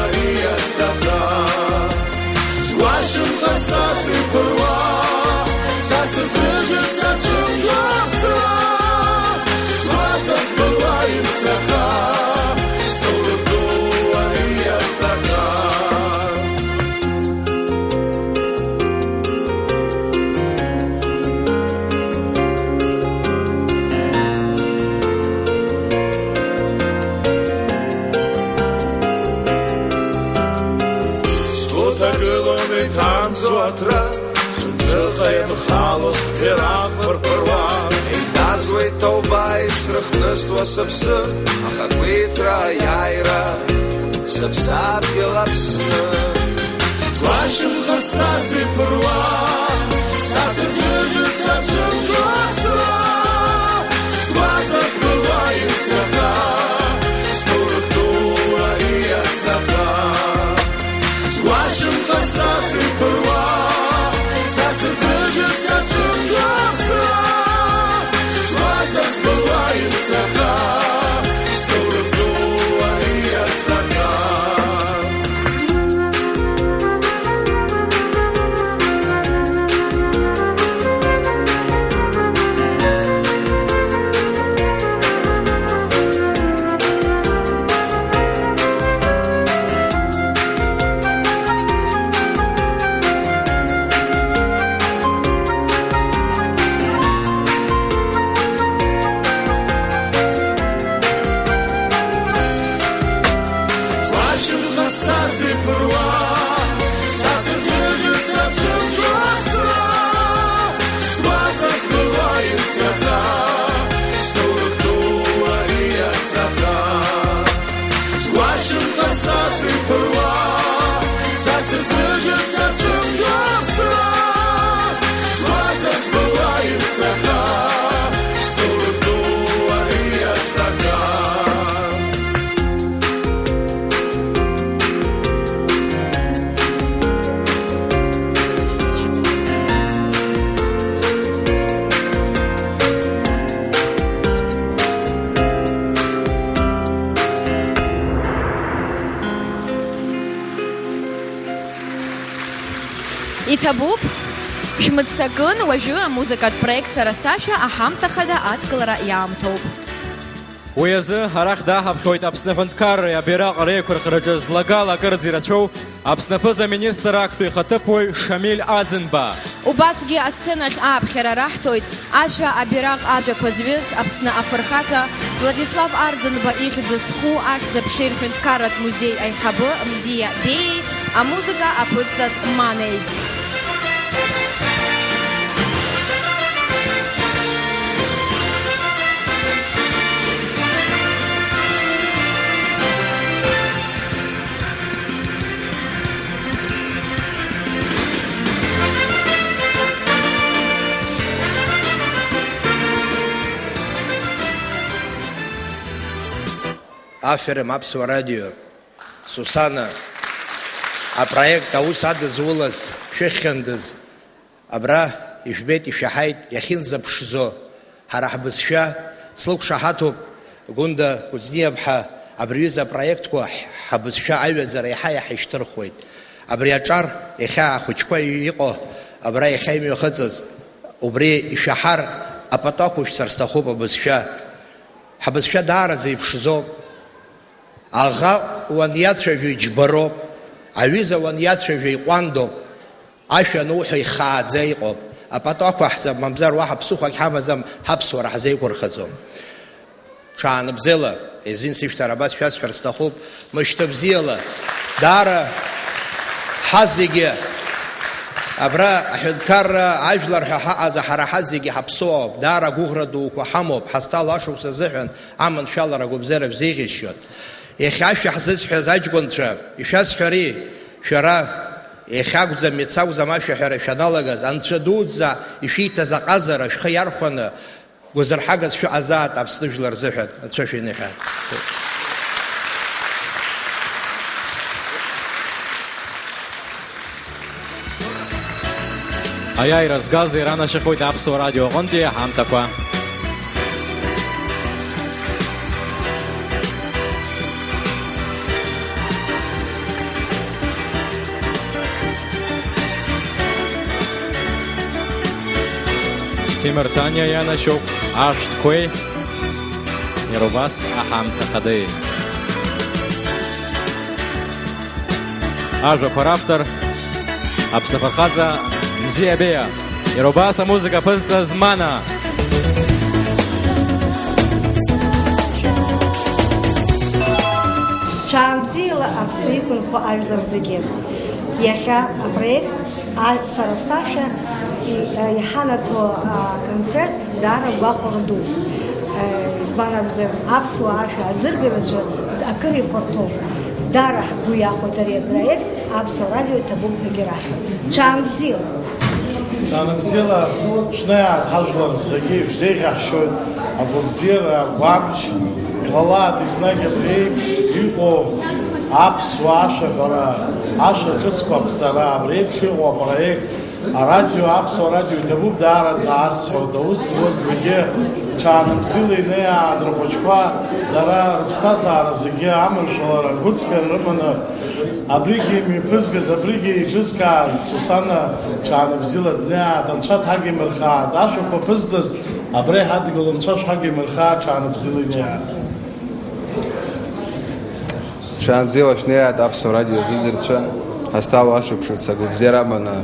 ари аԥсаха. Сгәашьамхы сцас иԥыруа, са сыӡыжь сацәымшәо аԥсра, сгәаҵа збылуа имцаха, сҭоурых ду ари аԥсаха. Сгәы ҭагылон иҭамӡо аҭра, ҵәынҵәыҟа ианхало схәыцра хәырԥыруа. Еиҭазуеит ҭоуба исрыхныстуа сыԥсы, ахақәиҭра аиааира. Сыԥсадгьыл Аԥсны. Сгәашьамхы сцас иԥыруа, са сыӡыжь сацәымшәо аԥсра, сгәаҵа збылуа имцаха, сҭоурых ду ари аԥсаха. Сгәашьамхы сцас иԥыруа, са сыӡыжь сацәымшәо аԥсра, сгәаҵа збылуа имцаха, сҭоурых ду ари аԥсаха. Сгәашьамхы сцас иԥыруа, са сыӡыжь сацәымшәо Иҭабуп, шәмыццакын, уажәы амузыкатә проект Сара сашәа аҳамҭа хада адкылара иаамҭоуп. Уи азы арахь даҳаԥхьоит Аԥсны аҳәынҭқарреи абираҟ реиқәырхараҿы злагала акырӡа ирацәоу Аԥсны аԥыза-министр актәи ихаҭыԥуаҩ Шамиль Аӡынба. Убасгьы асценахь ааԥхьара раҳҭоит ашәа абираҟ ажәақәа зҩыз Аԥсны афырхаҵа Владислав Арӡынба ихьӡ зху Ахьӡ-аԥшеи рҳәынҭқарратә музеи аиҳабы Мзиа Беии, амузыка аԥызҵаз Манеи. Аферым, Аԥсуа радио, Сусана, апроект аус адызулаз шәыхьхьандаз, абра ижәбеит, ишәаҳаит, иахьынӡаԥшӡо, ҳара ҳбызшәа, слықәшаҳаҭуп, Гәында Кәыҵниаԥҳа, абри аҩыза апроектқәа ҳ-, ҳабызшәа аҩаӡара иаҳа-иаҳа ишьҭырхуеит. Абри аҿар иахьа ахәыҷқәа иҟоу, абра иахьа имҩахыҵыз, убри ишәаҳар, апату ақәушәҵар сҭахуп абызшәа. Ҳабызшәа даараӡа иԥшӡоуп. Аӷа уаниацәажәо иџьбароуп, аҩыза уаниацәажәо иҟәандоуп. Ашәа ануҳәо ихааӡа иҟоуп. Апату ақәаҳҵап, мамзар уаҳа ԥсыхәагь ҳамаӡам, ҳаԥсуара ҳзеиқәырхаӡом. Ҽаанбзиала, Езин сышәҭар, абас шәасҳәар сҭахуп, мышьҭа бзиала, даара ҳазегьы абра аҳәынҭқарра, ажәлар ҳәа ҳаҟаз ҳара ҳазегьы ҳаԥсуаауп, даара агәыӷра дуқәа ҳамоуп, ҳазҭало ашықәс азыҳәан аманшәалара агәабзиара шәзеиӷьасшьоит. Иахьа ашәа ҳзысҳәаз аҷкәынцәа, ишәасҳәари, шәара, иахьа акәӡам, иацы акәӡам ашәаҳәара шәаналагаз, Анцәа дуӡӡа ишәиҭаз аҟазара шәхы иархәаны, гәазырҳагас шәыҟазаат Аԥсны жәлар рзыҳәан, Анцәа шәиныҳәа. Аиааира згаз иранашьахоит Аԥсуа радио аҟынтәи аҳамҭақәа. Ҭемырҭаниа ианашьоуп ашәҭқәеи иара убас аҳамҭа хадеи. Ажәақәа равтор, Аԥсны афырхаҵа Мзиа Беиа. Иара убас амузыка аԥызҵаз Мана. Ҽаанбзиала Аԥсны иқәынхо ажәлар зегьы. Иахьа апроект А, сара сашәа и-, а, иҳанаҭо, а, аконцерт даара гәахәара дууп. Е, избан акәзар, аԥсуа ашәа аӡыргараҿы акыр ихәарҭоуп. Даара ҳгәы иахәоит ари апроект, Аԥсуа радио иҭабуп ҳәагьы раҳҳәоит. Ҽаанбзиала! Ҽаанбзиала, шәнеиааит ҳажәлар зегьы, шәзеиӷьаҳшьоит агәабзиара, агәамч. Иҟалааит еснагь абри еиԥш иҟоу аԥсуа ашәаҳәара, ашәа ҿыцқәа аԥҵара, абри еиԥш иҟоу апроект. Арадио, аԥсуа радио иҭабуп даараӡа, аасҳәоит, аус зуаз зегьы, ҽаанбзиала инеиааит рхәыҷқәа, дара рыԥсҭазаара зегьы аманшәалара, агәыцқьара рыманы, абригьы имҩаԥызгаз, абригьы еиҿызкааз Сусана ҽаанбзиала днеиааит, Анцәа дҳагимырхааит, ашәақәа ԥызҵаз абра иҳадгыло Анцәа шәҳагимырхааит, ҽаанбзиала инеиааит. Ҽаанбзиала шәнеиааит Аԥсуа радио азыӡырҩцәа, ҳазҭало ашықәсқәа агәабзиара аманы,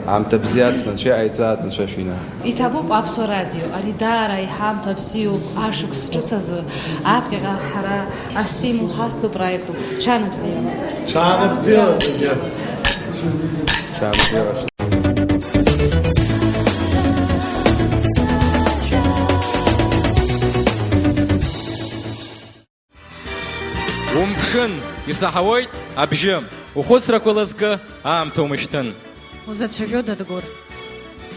аамҭа бзиа ацны Анцәа иҟаиҵааит, Анцәа шәинаҳа. Иҭабуп Аԥсуа радио, ари даара иҳамҭа бзиоуп, ашықәс ҿыц азы, аԥхьаҟа ҳара астимул ҳазҭо проектуп. Ҽаанбзиала! Ҽаанбзиала зегьы! Ҽаанбзиала! Умԥшын, исаҳауеит абжьы, ухәыцрақәа лазкы аамҭа умышьҭын. Узацәажәода, Дгәыр?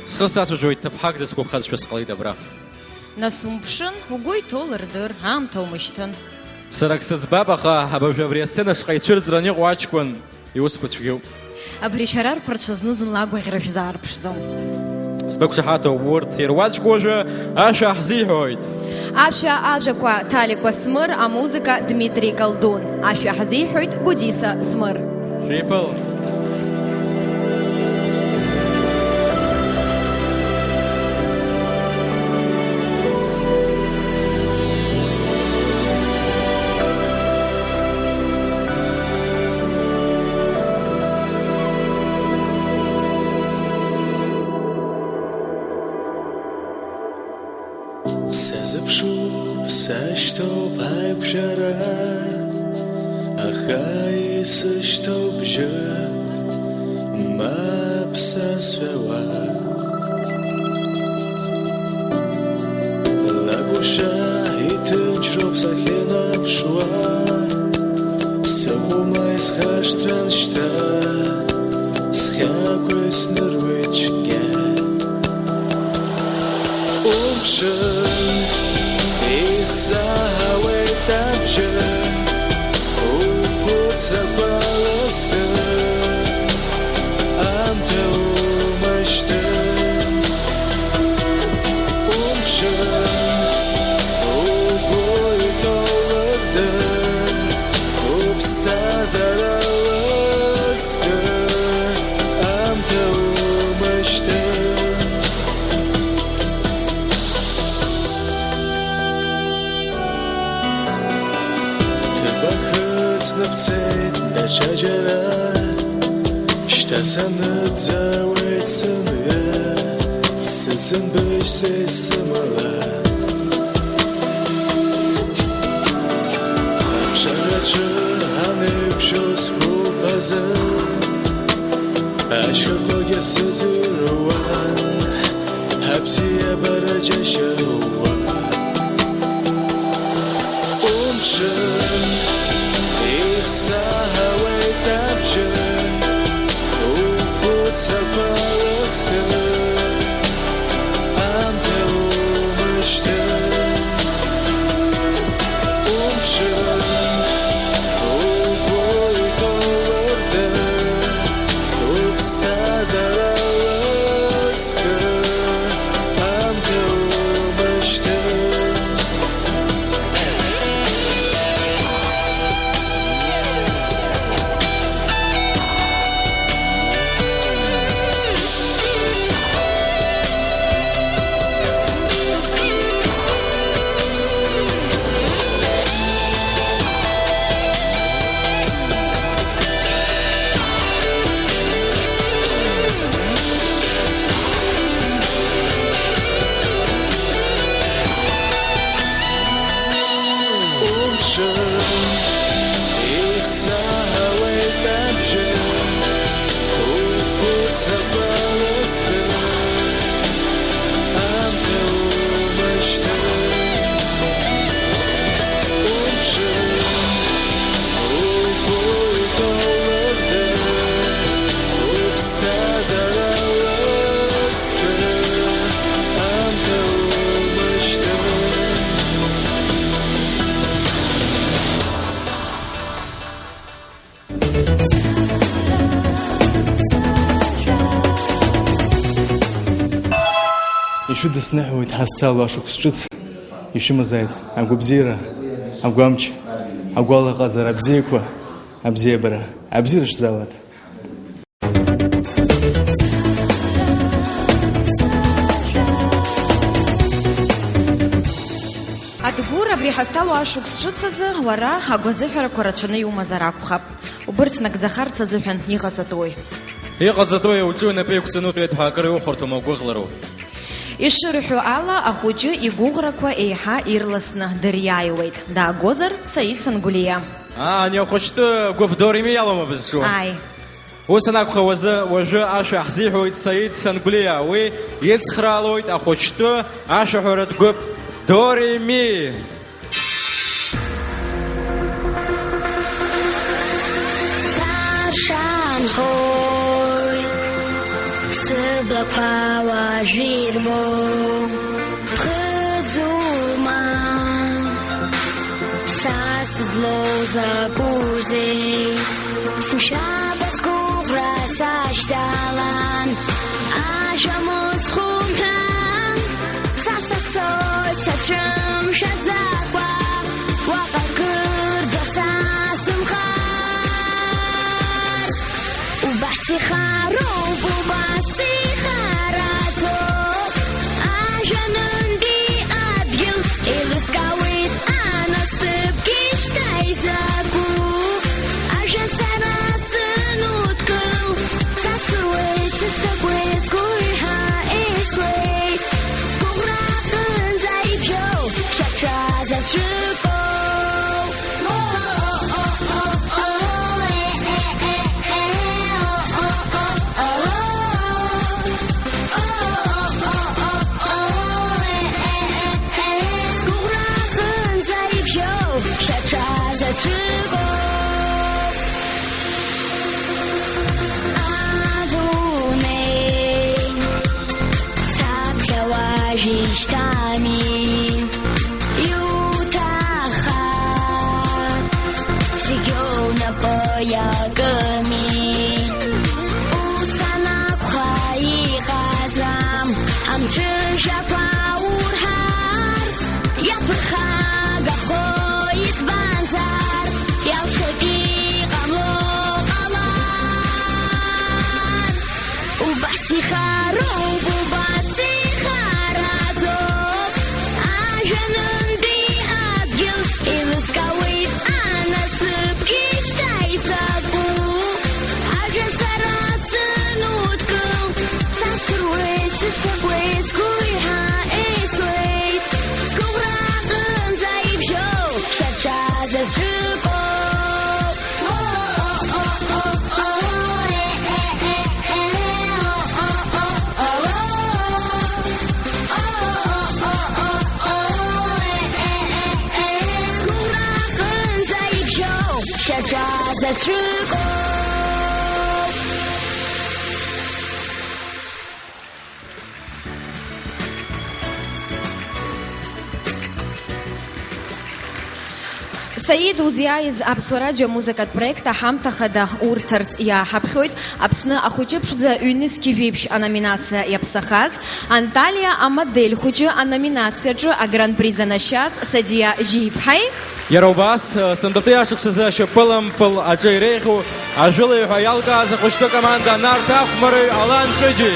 Схы сацәажәоит, ҭыԥҳак дысгәаԥхазшәа сҟалеит абра. Нас умԥшын, угәы иҭоу лырдыр, аамҭа умышьҭын. Сара ак сыӡбап, аха абыржә абри асцена шҟа ицәырҵраны иҟоу аҷкәын Иусқәа цәгьоуп. Абри шәара арԥарцәа зны-зынла агәаӷьра шәзаарԥшӡом. Сбақәшаҳаҭуп, урҭ ируаӡәк уажәы ашәа ҳзиҳәоит. Ашәа ажәақәа Ҭали Кәасмыр, амузыка Дмитри Колдун. Ашәа ҳзиҳәоит Гәдиса Смыр. Шәиԥыл. Сышьҭоу бжьы, мап сазҳәауа. Лакәушәа иҭынчроуп сахьынаԥшуа, сыҟоума исхашҭран шьҭа, схьаақәа исныруеит цәгьа. Умԥшын, исзаҳауеит абжьы, ухәыцрақәа лызкы, аамҭа умышьҭын. Умԥшын, угәы иҭоу лырдыр, уԥсҭазаара лызкы, аамҭа умышьҭын. Ҭыԥ ахыҵны бцеит даҽаџьара, шьҭа саныӡаауеит сымҩа, сзымбыжьзеи сымала? Аԥшараҿы ҳанеиқәшәо сгәыԥ азы, ашьхақәагьы сыӡырҩуан, ҳабзиабара џьашьауа. Умшын, исаҳауеит абжьы, ухәыцрақәа лызкы, аамҭа умышьҭын. Умшын, угәы иҭоу лырдыр, уԥсҭазаара лызкы, аамҭа умышьҭын. Умшын, исаҳауеит абжьы, ухәыцрақәа лызкы, аамҭа умышьҭын. Умшын, угәы иҭоу лырдыр, уԥсҭазаара лызкы, аамҭа умышьҭын. Ишәыдысныҳәоит ҳазҭалоу ашықәс ҿыц, ишәымазааит агәабзиара, агәамч, агәалаҟазара абзиақәа, абзиабара, абзиара шәзаауеит. Адгәыр, абри ҳазҭалоу ашықәс ҿыц азы уара агәазыҳәарақәа рацәаны иумазар акәхап. Убырҭ нагӡахарц азыҳәан иҟаҵатәуи? Иҟаҵатәуи, уҿы унапы еиқәҵаны утәеит ҳәа акыр иухәарҭоума, угәыӷлароуп? Ишырҳәо ала, ахәыҷы игәыӷрақәа еиҳа ирласны дыриааиуеит. Даагозар, Саид Сангәлиа. Аа, ани ахәыҷтәы гәыԥ до ре ми иалоума бызҿу? Ааи. Ус анакәха, уазы, уажәы ашәа ҳзиҳәоит Саид Сангәлиа. Уи ицхраалоит ахәыҷтәы ашәаҳәаратә гәыԥ до ре ми. Сашанхоит, сыблақәа уажә ирбо, ԥхыӡума са сызлоу закәызеи? Сымшәакәа сгәыӷра сашьҭалан, ажәа мыцхәы мҳәан, са сасоит сацәымшәаӡакәа, уаҟа кырӡа са сынхар. Убас ихароуп, убас ихараӡоуп, ажәанынтәи адгьыл еилыскаауеит анасыԥгьы шьҭа изакәу. Ажәа сара сынудкыл, сазхәыруеит, сыццакуеит, сгәы еиҳа еисуеит, сгәыӷра аҟынӡа ибжьоу шьаҿа заҵәыкоу. Ишьҭами, иуҭаххар, зегьы унапы иакыми. Ус анакәха, иҟаӡам амҽыжәлақәа урҳарц, иаԥырхагахо избанзар, иалшоит иҟамло ҟалар. Убас ихароуп, убас ихараӡоуп, ажәанынтәи адгьыл еилыскаауеит анасыԥгьы шьҭа изакәу. Ажәа сара сынудкыл, сазгәыруеит, сыццакуеит, сгәы еиҳа еисуеит, сгәыӷра аҟынӡа ибжьоу шьаҿа заҵәыкоуп. Шьаҿа заҵәыкоуп. Саид узиааиз Аԥсуа радио амузыкатә проект аҳамҭа хада урҭарц иааҳаԥхьоит Аԥсны ахәыҷы ԥшӡа ҩнызқьи жәеиԥшь аноминациа иаԥсахаз, Анталиа амодель хәыҷы аноминациаҿы агран-при занашьаз Садиа Жьиԥҳаи. Иара убас, сынтәатәи ашықәсазы ашьапылампыл аҿы иреиӷьу ажәылаҩ ҳәа иалкааз ахәыҷтәы команда анарҭ ахәмарыҩ Алан Ҷыҷи.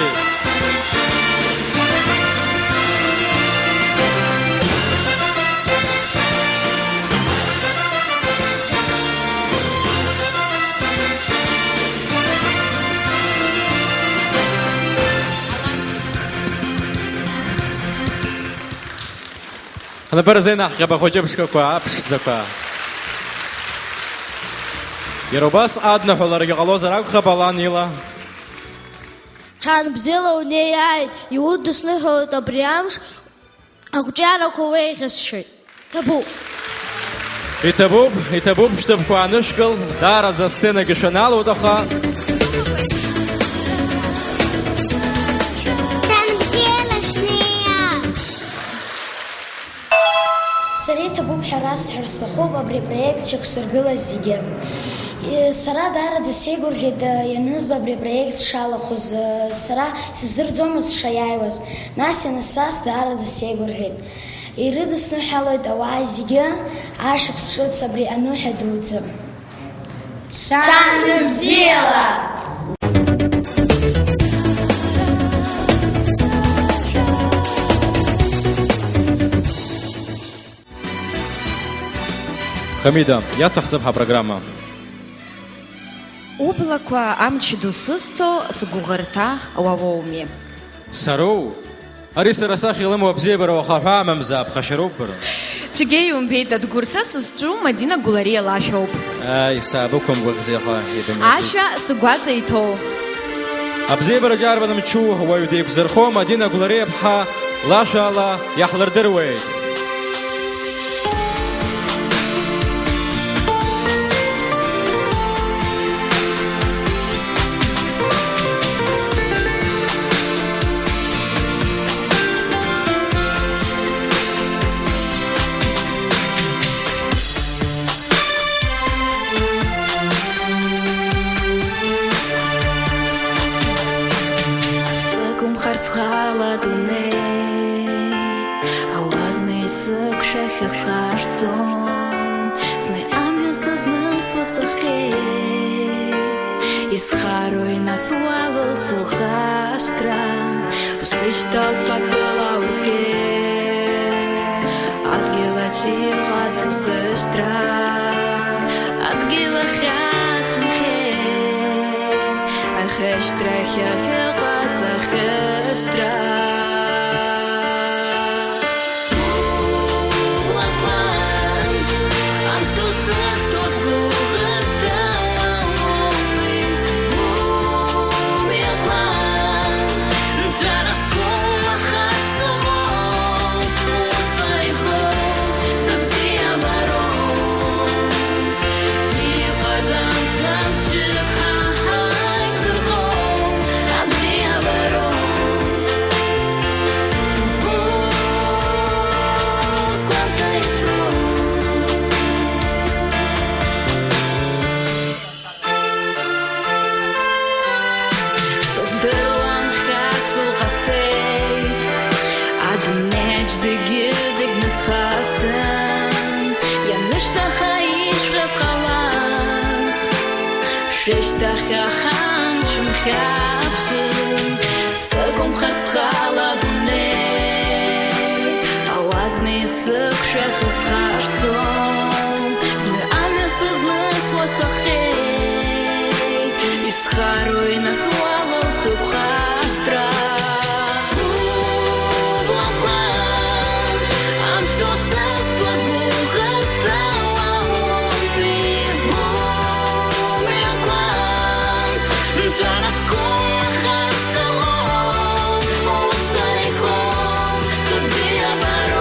Ҳнапы рзеинаҳҟьап ахәыҷы ԥшқақәа, аԥшӡақәа. Иара убас адныҳәаларагьы ҟалозар акәхап, Алан ила. Ҽаанбзиала унеиааит, иудысныҳәалоит абри амш, ақәҿиарақәа уеиӷьасшьоит. Ҭабуп. Иҭабуп, иҭабуп, шәҭыԥқәа аанышәкыл, даараӡа асценагьы шәаналоут, аха. Ҽаанбзиала шәнеиааит. Сара иҭабуп ҳәа расҳәар сҭахуп абри апроект шьақәсыргылаз зегьы. Е, сара даараӡа сеигәырӷьеит, е, ианызба абри апроект сшалахәыз, е, сара сыздырӡомызт сшаиааиуаз, нас ианысзас даараӡа сеигәырӷьеит. Ирыдысныҳәалоит ауаа зегьы ашықәс ҿыц абри аныҳәа дуӡӡа. Ҽаанбзиала! Хамида, иацаҳҵап ҳапрограмма. Ублақәа амч ду сызҭо сгәыӷырҭа уа уоуми. Сароу? Ари сара сахь илымоу абзиабара уаха ҳәа амамзаап, ԥхашьароуп бара. Цәгьа иумбеит, Адгәыр, са сызҿу Мадина Гәлариа лашәоуп. Ааи, саабықәымгәыӷзи аха, ибымбаӡеит. Ашәа сгәаҵа иҭоу. Абзиабараҿы арбан мчу уаҩ деиқәзырхом, Мадина Гәлариа-ԥҳа лашәала иаҳлырдыруеит. Сықәымхарц ҟала дунеи, ауаа зны исықәшәахьоу схашҭӡом, зны амҩа сызнысуа сыхҟьеит. Исхарои нас уалалҵ лхашҭра, усышьҭалт патәыла уркьеит. Адгьыл аҿы иҟаӡам сышьҭра, адгьыл ахь иацәынхеит, ахьышьҭрахь ахьыҟаз ахьышьҭра. Ублақәа амч ду сызҭо сгәыӷырҭа уоуми, умҩақәа. Ҵәара зқәым аха сымоуп, усҟа ихоуп сыбзиабароуп. Иҟаӡам ҭынчык ҳа ҳаигәҭырхом, абзиабароуп. Зегьы-зегь нысхашҭын, ианышьҭаха ишәҳәаз ҟалац. Шәышьҭахьҟа хан шәымхьаԥшын, сықәымхар схала адунеи, ауазни сықәшәах исхашҭӡом. Зны амҩа сызнысуа сахьеит, исхарои нас уалоу сықәхашҭра? Ублақәа, амч ду сызҭоз гәыӷырҭа уаҩ умҩақәа, нҵәарақәа махар сымоуп, ушьҭа ихон сыбзиабароуп.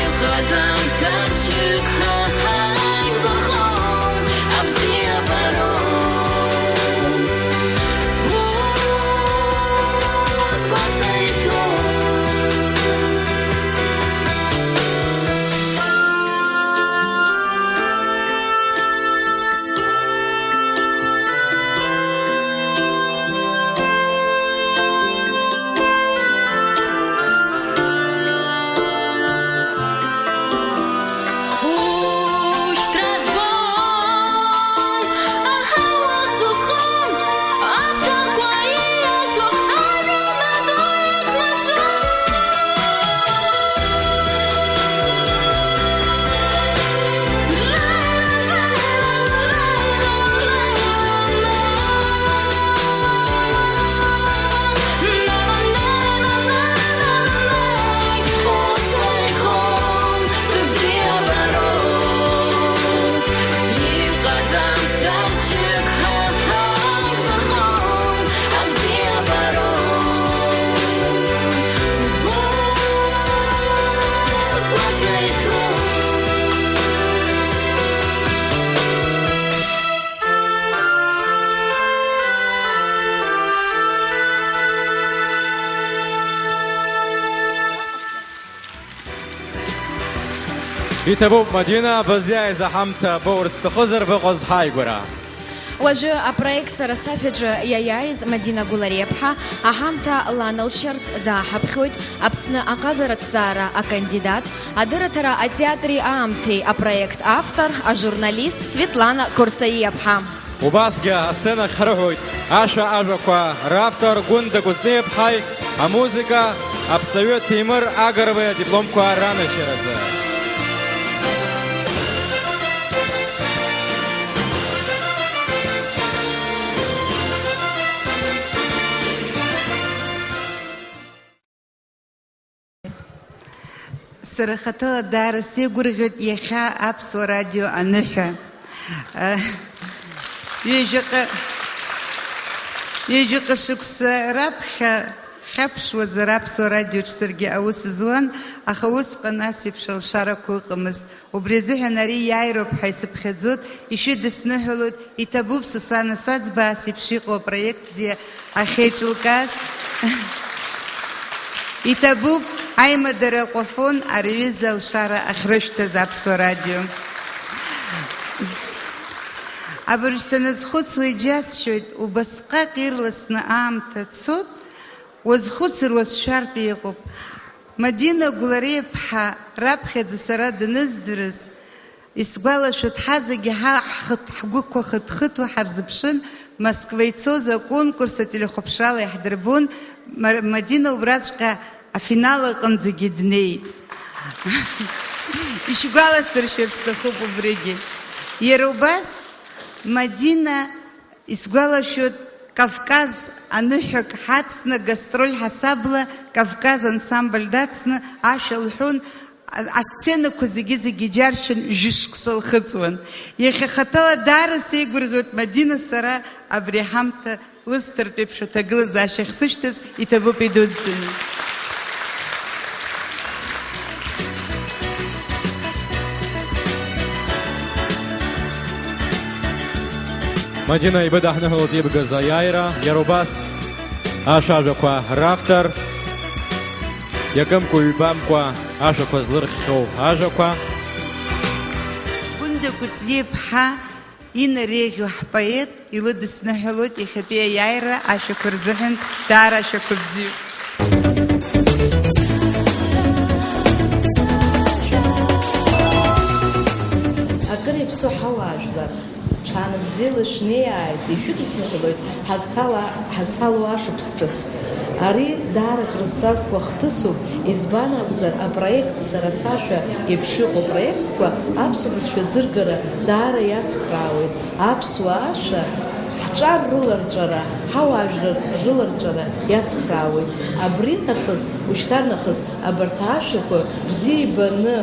Иҟаӡам ҭынчык ҳа ҳаигәахон абзиабароуп. Ус гәаҵа иҭоуп. Иҭабуп, Мадина, бызиааиз аҳамҭа боурц бҭахызар, быҟаз ҳааигәара. Уажәы апроект Сара сашәаҿы иаиааиз Мадина Гәлариаԥҳа аҳамҭа ланалшьарц дааҳаԥхьоит Аԥсны аҟазараҭҵаара акандидат, адырраҭара атеатри аамҭеи апроект автор, ажурналист Светлана Корсаиаԥҳа. Убасгьы асценахь ҳрыҳәоит ашәа ажәақәа равтор Гәында Кәыҵниаԥҳаи амузыка аԥҵаҩы Ҭемыр Агрбаи адипломқәа ранашьаразы. Сара хаҭала даара сеигәырӷьоит иахьа Аԥсуа радио аныҳәа. Ҩажәаҟа, ҩажәаҟа шықәса раԥхьа хьаԥшуазар Аԥсуа радиоҿ саргьы аус зуан, аха усҟан ас еиԥш алшарақәа ыҟамызт. Убри азыҳәан ари иааироуп ҳәа исыԥхьаӡоит, ишәыдысныҳәалоит, иҭабуп, Сусана Саӡба, ас еиԥш иҟоу апроект бзиа ахьеиҿылкааз. Иҭабуп аимадара аҟәафон ари аҩыза алшара ахьрышәҭаз Аԥсуа радио. Абыржә саназхәыцуа иџьасшьоит, убасҟак ирласны аамҭа цоит, уазхәыцыр уацәшәартә иҟоуп. Мадина Гәлариаԥҳа раԥхьаӡа сара даныздырыз, исгәалашәоит, ҳазегьы ҳа-, ҳхыҭ-, ҳгәықәа хыҭ-хыҭуа ҳарзыԥшын, Москва ицоз аконкурс ателехәаԥшрала иаҳдырбон, Ма-, Мадина убраҵәҟьа афинал аҟынӡагьы днеит. Ишәгәаласыршәар сҭахуп убригьы. Иара убас Мадина Исгәалашәоит, Кавказ аныҳәак ҳацны, гастроль ҳасабла Кавказ ансамбль дацны ашәа лҳәон, а-, асценақәа зегьы-зегьы иџьаршьан жәышықәса лхыҵуан. Иахьа хаҭала даара сеигәырӷьоит Мадина сара абри аҳамҭа лысҭартә еиԥш аҭагылазаашьа ахьсышьҭаз, иҭабуп идуӡӡаны. Мадина ибыдаҳныҳәалоит ибгаз аиааира, иара убас ашәа ажәақәа равтор, иакымкәа-ҩбамкәа ашәақәа злырххьоу ажәақәа. Гәында Кәыҵниаԥҳа инареиӷьу ҳпоет илыдысныҳәалоит иахьатәи аиааира ашәақәа рзыҳәан даара ашәақәа бзиоуп. Иаԥсоу ҳауаажәлар, ҽаанбзиала шәнеиааит, ишәыдысныҳәалоит ҳазҭала-, ҳазҭало ашықәс ҿыц. Ари даара крызҵазкуа хҭысуп, избан акәзар, апроект Сара сашәа еиԥш иҟоу апроектқәа аԥсуа бызшәа аӡыргара даара иацхраауеит, аԥсуа ашәа ҳҿар рыларҵәара, ҳауаажәлар рыларҵәара иацхраауеит. Абри нахыс, ушьҭарнахыс абарҭ ашәақәа бзиа ибаны,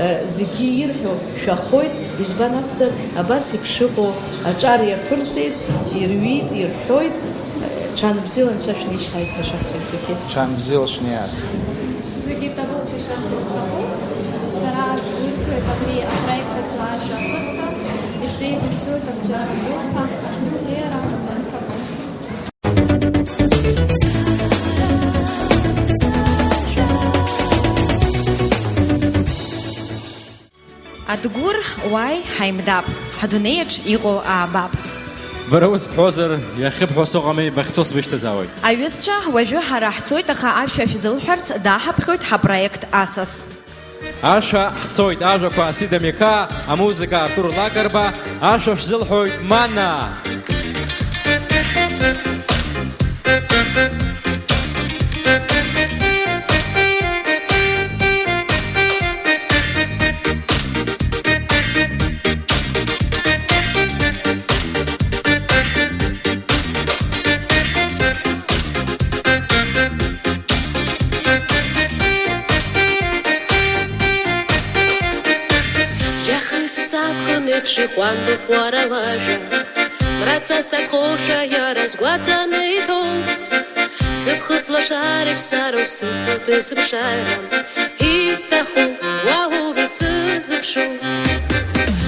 э, зегьы ирҳәо шәахоит, избан акәзар, абас еиԥш иҟоу аҿар иаԥырҵеит, ирҩит, ирҳәоит, э, ҽаанбзиала анцәа шәнеишьҭааит ҳәа шәасҳәоит зегьы. Ҽаанбзиала шәнеиааит. Зегьы ҭабуп ишәасҳәо сҭахуп. Сара сгәырӷьоит абри апроект аҿы ашәа ахысга, ишеидысшьоит абџьар агәылҳәа, абзиара, абаҩхатәра. Адгәыр, уааи, ҳаимдап, ҳдунеиаҿ иҟоу аабап. Бара ус бҳәозар, иахьыбҳәо сыҟами, бахьцо сбышьҭазаауеит. Аҩызцәа, уажәы ҳара ҳцоит, аха ашәа шәзылҳәарц даҳаԥхьоит ҳапроект Асас. Ашәа ҳцоит, ажәақәа Асида Миқаа, амузыка Артур Лакрба, ашәа шәзылҳәоит Мана! Иахьа саԥхын еиԥш иҟәандоуп уара уажәа. Мраҵа сархошәа иара сгәаҵаны иҭоуп. Сыԥхыӡ лашареиԥш сара усыцуп есымшара. Исҭаху уаауп исызыԥшу.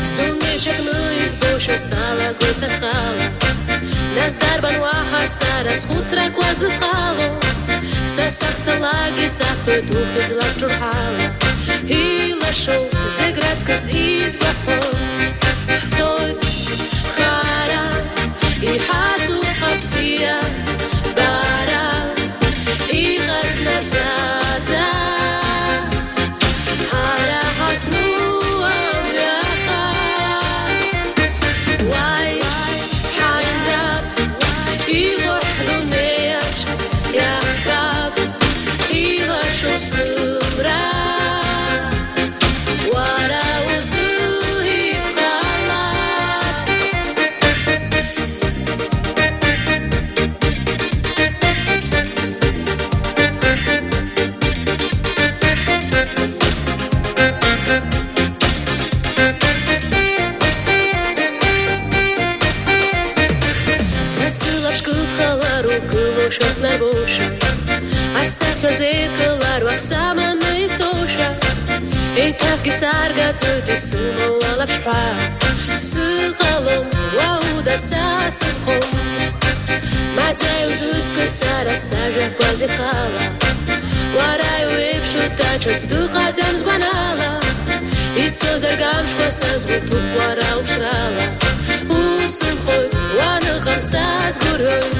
Сдунеи ҽакны избошәа салагоит са схала. Нас дарбан уаҳа сара схәыцрақәа здызхало? Са сахьцалакгьы саҳҭоит ухьӡ лабҿурҳала. Илашоу зегь раҵкыс изгәаҳәо. Ҳцоит хара, иҳаӡуп абзиа, бара иҟаз наӡаӡа. Ҳара ҳазну амҩа ахар. Уааи, ҳаимдап, иҟоу ҳдунеиаҿ иаҳбап, илашоу сымра. Уара узы ибӷала. Са сылаԥш кыдхалар угылошәа снарбошәа, асахьа зеидкылар уахь саманы ицошәа, еиҭахгьы саргаӡоит исымоу алаԥшҳәа. Сыҟалом уа уда са сынхом, маӡа иузыскуеит сара сажәақәа зегь хала. Уара иуеиԥшу даҽаӡә дыҟаӡам сгәанала, ицозаргь амшқәа са сгәы ҭәуп уара уԥшрала. Усынхоит уаныҟам са сгәырҩоит.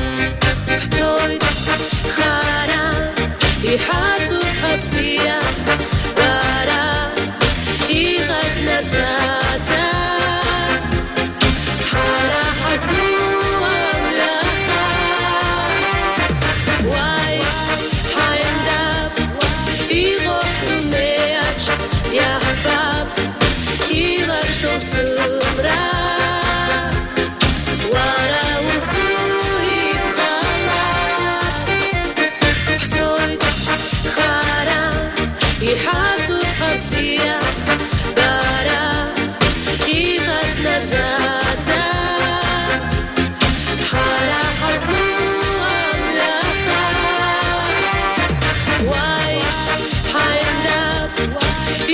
Ҳцоит хара, иҳаӡуп абзиа, бара иҟаз наӡаӡа. Ҳара ҳазну амҩа ахар. Уааи, ҳаимдап, иҟоу ҳдунеиаҿ иаҳбап, илашоу сымра. Уара узы ибӷала. Ҳцоит хара, иҳаӡуп абзиа, бара иҟаз наӡаӡа. Ҳара ҳазну амҩа ахар. Уааи, ҳаимдап,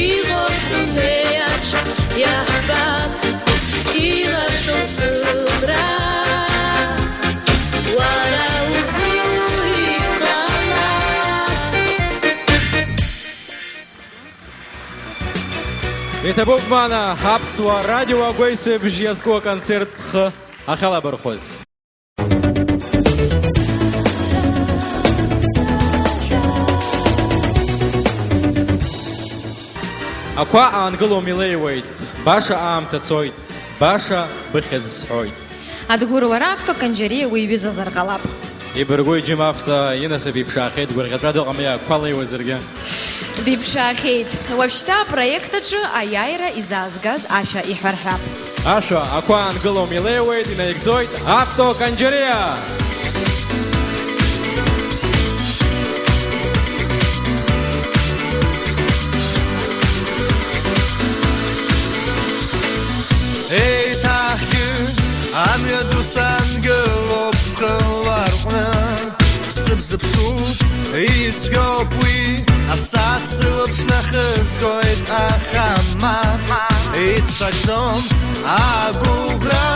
иҟоу ҳдунеиаҿ иаҳбап, илашоу сымра. Уара узы ибӷала. Иҭабуп, Мана, аԥсуа радио агәеисыбжь иазку аконцерт хы ахьалабархәыз. Ақәа аангылом, илеиуеит. Баша аамҭа цоит, баша быхьӡ сҳәоит. Адгәыр, уара автоканџьариа уиҩызазар ҟалап. Ибыргәи, џьым авто инасыԥ иԥшаахеит, гәырӷьаҵәа дыҟами, ақәа леиуазаргьы. Диԥшаахеит. Уажәшьҭа апроект аҿы аиааира изаазгаз ашәа иҳәар ҳәа. Ашәа ақәа аангылом, илеиуеит, инаигӡоит автоканџьариа! Еиҭахгьы амҩа ду сангылоуп схы ларҟәны, сыбзыԥшуп, ицәгьоуп уи, асааҭ сылаԥш нахызгоит, аха мап ицәцаӡом агәыӷра,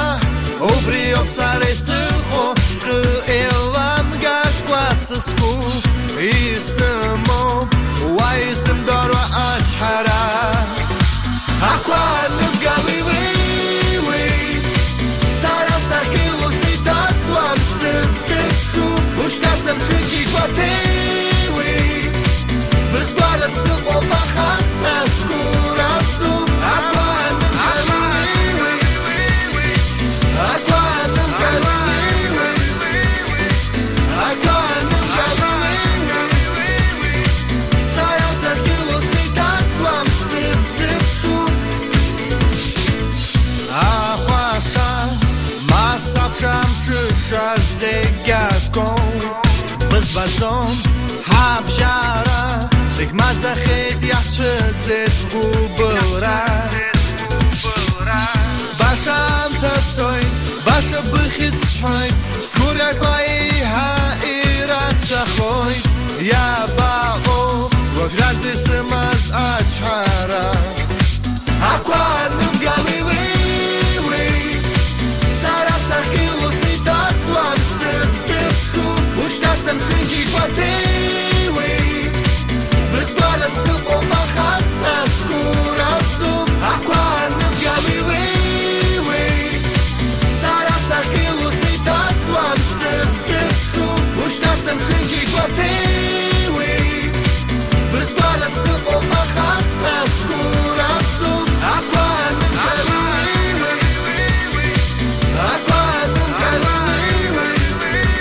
убриоуп сара исыхәо, схы еиламгакәа сызқәу, исымоуп уа изымдыруа ачҳара. Ақәа анымгали уи, уи, сара сахьгылоу сеиҭасуам, сыԥсыԥсу, ушьҭа сымшынгьы гәаҭеиуеит, сбызгәараҿ сыҟоуп, аха са сгәы расуп. Ақәа анымгали уи, уи, ақәа анымгали уи, уи, ақәа анымгали уи, уи, сара сахьгылоу сеиҭасуам, сыԥсыԥсу. Ахәаша, ма сабша, амҽыша зегь акоуп. Бызбаӡом ҳабжьара, зегь маӡахеит, иаҳцәыӡит гәыбылра. Баша аамҭа цоит, баша быхьӡ сҳәоит, сгәырҩақәа еиҳа ирацәахоит, иабаҟоу уажәраанӡа исымаз ачҳара? Ақәа анымгали уи, уи, сара сахьгылоу сеиҭасуам, сыԥсыԥсу, ушьҭа сымшынгьы гәаҭеиуеит, сбызгәараҿ сыҟоуп, аха са сгәы расуп. Ақәа анымгали уи, уи, сара сахьгылоу сеиҭасуам, сыԥсыԥсу, ушьҭа сымшынгьы гәаҭеиуеит, сбызгәараҿ сыҟоуп, аха са сгәы расуп. Ақәа анымгали уи, уи, ақәа анымгали уи,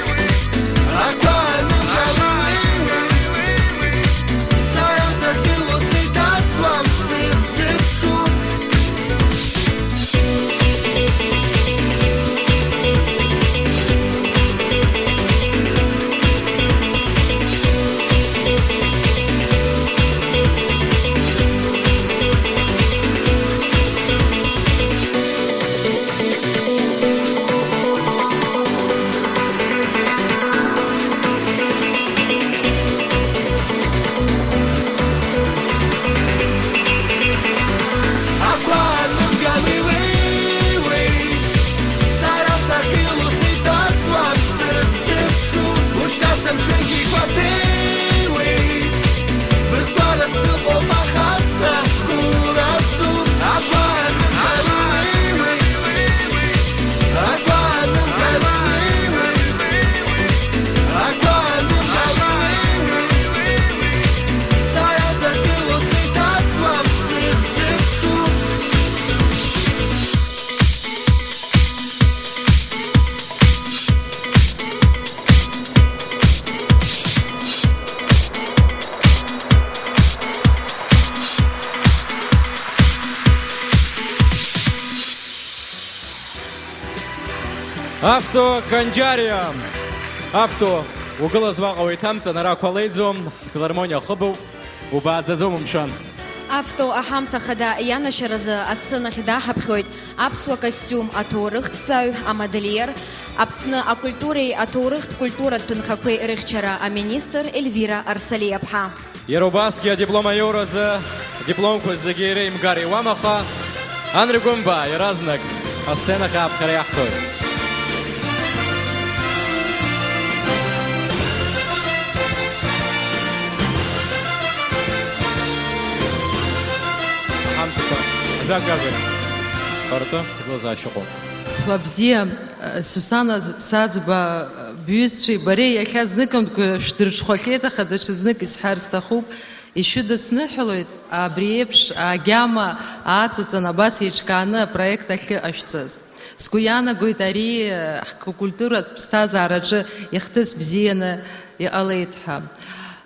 уи, ақәа анымгали уи, уи, сара сахьгылоу сеиҭасуам, сыԥсыԥсу. Ақәа анымгали уи, уи, сара сахьгылоу сеиҭасуам, сыԥсыԥсу, ушьҭа сымшынгьы гәаҭеиуеит, сбызгәараҿ сыҟоуп, аха са сгәы расуп. Ақәа анымгали уи, уи, ақәа анымгали уи, уи, Авто Канџьариа. Авто, угылаз уаҟа уеиҭамҵын, ара ақәа леиӡом, ҳфилармониа хыбуп, убааӡаӡом умшәан. Авто аҳамҭа хада ианашьаразы асценахь даҳаԥхьоит аԥсуа костиум аҭоурыхҭҵааҩ, амодельер, Аԥсны акультуреи аҭоурыхтә культуратә ҭынхақәеи рыхьчара аминистр Ельвира Арсалиаԥҳа. Иара убасгьы адиплом аиуразы адипломқәа зегьы иреимгар иуам, аха Анри Гәымба иаразнак асценахь ааԥхьара иаҳҭоит. Аҳамҭақәа ажәак-ҩажәак ҳҳәартә ҭагылазаашьа ыҟоуп. Хәлабзиа, Сусана Саӡба, бҩызцәеи бареи иахьа зныкымкәа шәдырҽхәахьеит, аха даҽазнык исҳәар сҭахуп, Ишәыдысныҳәалоит абри еиԥш агьама ааҵыҵын абас еиҿкааны апроект ахьыҟашәҵаз. Сгәы иаанагоит, ари ҳкультуратә ԥсҭазаараҿы ихҭыс бзианы иҟалеит ҳәа.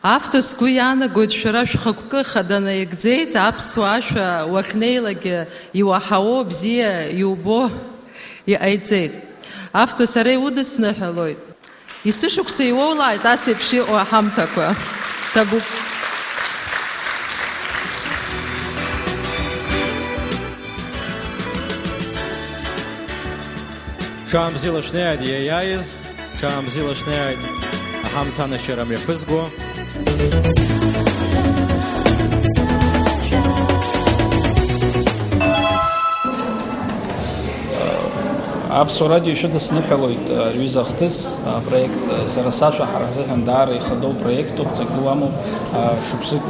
Автор, сгәы иаанагоит, шәара шәхықәкы хада наигӡеит, аԥсуа ашәа уахьнеилакгьы иуаҳауоу, бзиа иубо иҟаиҵеит. Автор, сара иудысныҳәалоит. Есышықәса иуоулааит ас еиԥш иҟоу аҳамҭақәа. Ҭабуп. Ҽаанбзиала шәнеиааит иаиааиз, ҽаанбзиала шәнеиааит аҳамҭа анашьара мҩаԥызго. Аԥсуа радио ишәыдысныҳәалоит, аҩыза ахҭыс, апроект, сара сашәа ҳара ҳзыҳәан даара ихадоу проектуп, ҵак ду амоуп, шықәсык,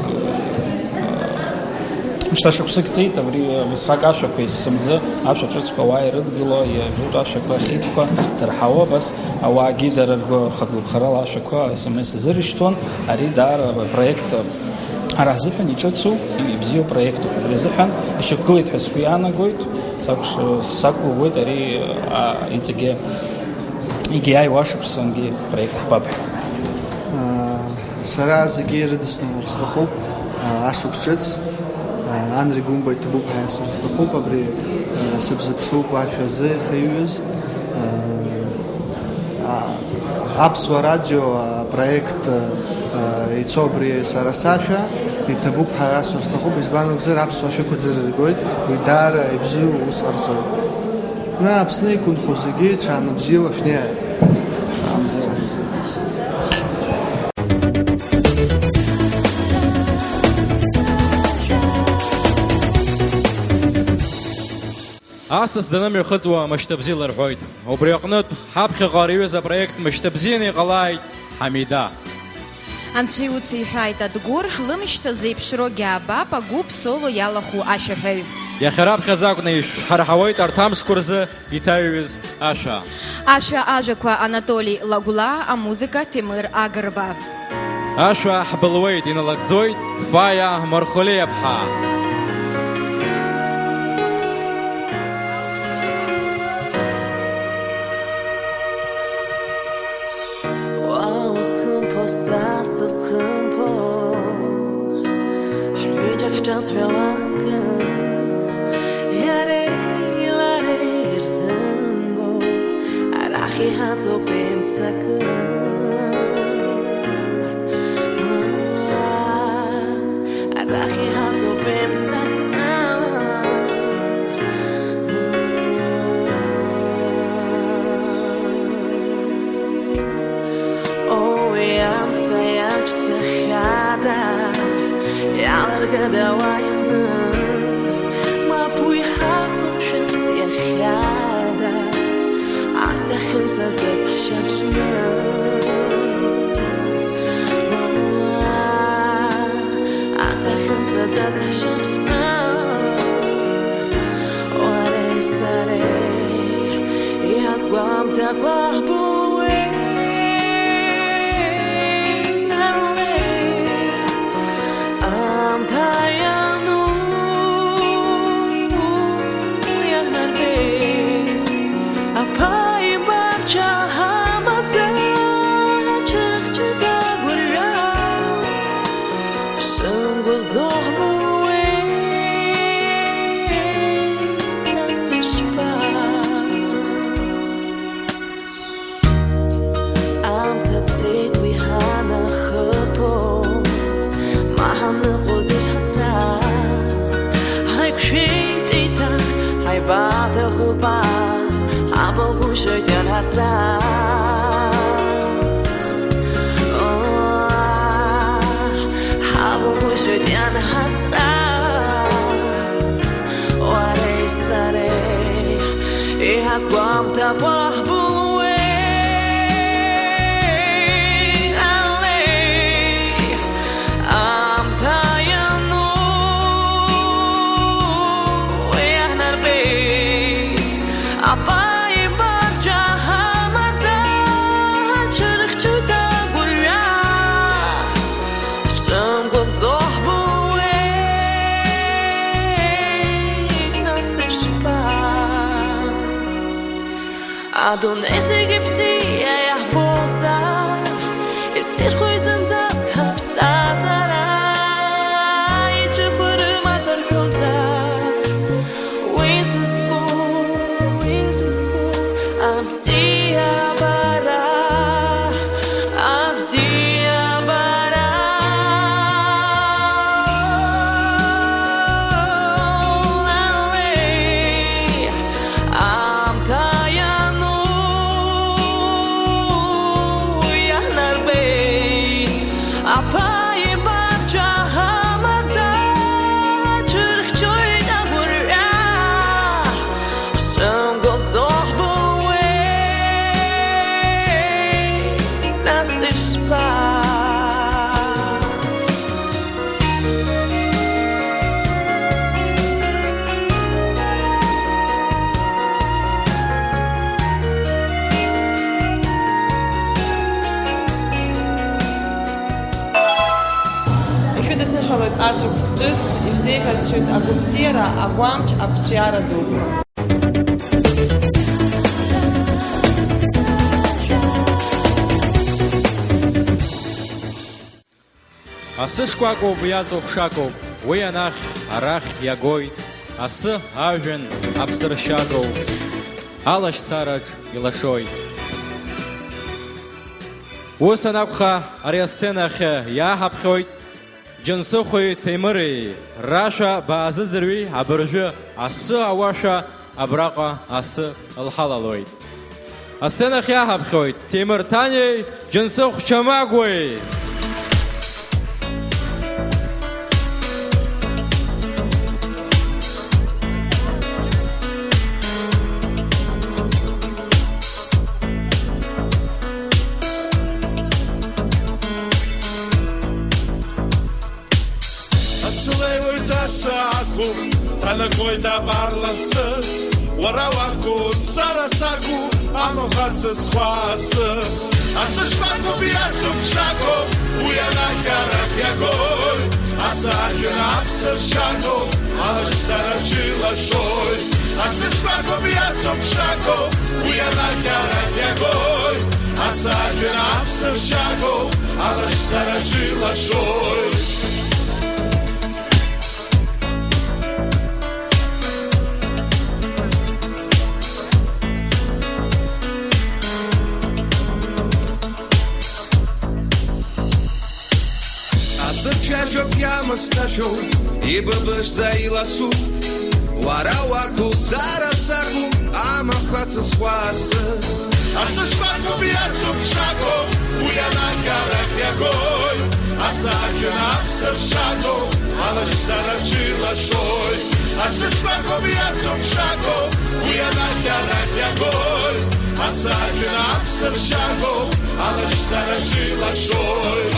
шьҭа шықәсык ҵит, абри убасҟак ашәақәа есымзы, ашәа ҿыцқәа ауаа ирыдгыло, иажәытә ашәақәа ахьитәқәа дырҳауа, абас ауаагьы дара ргәы рхатә гәаԥхарала ашәақәа есымзы азырышьҭуан, ари даара апроект Ҳара ҳзыҳәан иҿыцу, ибзиоу проектуп. Убри азыҳәан ишьақәгылеит ҳәа сгәы иаанагоит, сақәс-, сақәгәыӷуеит ари, а, иҵегьы, егьи иааиуа ашықәсангьы проект ҳбап ҳәа. Сара зегьы ирыдысныҳәар сҭахуп, а, ашықәс ҿыц, а, Анри Гәымба иҭабуп ҳәа иасҳәар сҭахуп, абри, а, сыбзыԥшуп ашәа азы ихаҩыз, а, А-, Аԥсуа радио апроект, а, ицо абри сара сашәа, иҭабуп ҳәа расҳәар сҭахуп, избан акәзар, аԥсуа шәақәӡырыргоит, уи даара ибзиоу ус ҟарҵоит. На, Аԥсны иқәынхо зегьы ҽаанбзиала шәнеи. Асас данымҩахыҵуа, мышьҭабзиала рҳәоит. Убри аҟнытә, ҳаԥхьаҟа ари аҩыза апроект мышьҭабзианы иҟалааит, Ҳамида! Анцәа иуцеиҳәааит Адгәыр, лымшьҭа зеиԥшроугьы аабап, агәыԥ соло иалахәу ашәаҳәаҩ. Иахьа раԥхьаӡа акәны ишәҳарҳауеит арҭ амшқәа рзы иҭаҩыз ашәа. Ашәа ажәақәа Анатоли Лагәлаа, амузыка Ҭемыр Агрба. Ашәа ҳбылуеит, иналыгӡоит Фаиа Мархәлиаԥҳа. Уа узхымԥо, са сызхымԥо, ҳҩыџьа ҳҿыҵ ҳәа уакы, иареи лареи ирзымбо, арахь иҳаӡоуп имцакы. Арахь иҳаӡоуп имцакы. Уи амца иаҿцахьада, иалыргада уа иҟны? Мап, уи ҳақәымшәацт иахьада, ас иахьымӡаӡац ҳшьаҿны. Ас иахьымӡаӡац ҳшьаҿны. Уареи сареи иҳазгәамҭакәа ҳбылуеит. Аамҭа иану иаҳнарбеит. Аԥа ибарча ҳамаӡа ҳаҽырхьчоит агәырҩа. Шымгәыӷӡо ҳбылуеит, нас ишԥа? Аамҭа цеит уи ҳанахыԥоз, ма ҳаныҟоз ишҳацраз. Ҳаиқәшәеит еиҭах, ҳаибаҭахуп ас, ҳабылгәышьоит ианҳацраз. Ҳа-, ҳабылгәышьоит ианҳацраз, уареи сареи иҳазгәамҭакәа ҳбылуеит, алеи, аамҭа иану иаҳнарбеит. Аԥа ибарча ҳамаӡа ҳаҽырхьчоит агәырҩа, ҳҿымгәыӷӡо ҳбы Адунеи зегьы бзиа иаҳбозар, исирхоит зынӡаск ҳаԥсҭазаара, иҿыԥырым аҵарҭозар, уи зызку, уи зызку абзиабара, абзиабара. Аамҭа иану иаҳнарбеит, аԥа ибарҭ ҳамаӡа ҿырхьчоит агәырҩа, шымгәалҵо ҳбылуеит, нас ишԥа? Ишәыдысныҳәалоит ашықәс ҿыц, ишәзеиӷьасшьоит агәабзиара, агәамч, ақәҿиара дуқәа. Асы шкәакәоуп, иаҵоуп шакәуп, уи анахь, арахь иагоит. Асы ажәҩан аԥсыршьагоуп, алашьцараҿ илашоит. Ус анакәха, ари асцена ахь иааҳаԥхьоит Џьансыхәи Ҭемыри, рашәа баазыӡырҩи абыржәы асы ауашәа абраҟа асы лҳалалоит. Асценахь иаҳаԥхьоит Ҭемыр Ҭаниеи Џьансыхә Чамагәеи. Асы леиуеит, асы ақәуп, ҭанакуеит абар лассы. Уара уакәу, сара сакәу, амахәа ҵысхәа асы. Асы шкәакәуп, иацуп шакәу, уи анахь арахь иагоит. Асы ажәҩан аԥсыршьагоуп, алашьцараҿы илашоит. Асы шкәакәуп, иацуп шакәу, уи анахь арахь иагоит. Асы ажәҩан аԥсыршьагоуп, алашьцараҿы илашоит. Асы цәажәоуп, иамысҭашәоуп, ибыбышӡа иласуп. Уара уакәу, сара сакәу, амахәа ҵысхәа асы. Асы шкәакәуп, иацуп шакәу, уи анахь арахь иагоит. Асы ажәҩан аԥсыршьагоуп, алашьцараҿы илашоит. Асы шкәакәуп, иацуп шакәу, уи анахь арахь иагоит. Асы ажәҩан аԥсыршьагоуп, алашьцараҿы илашоит.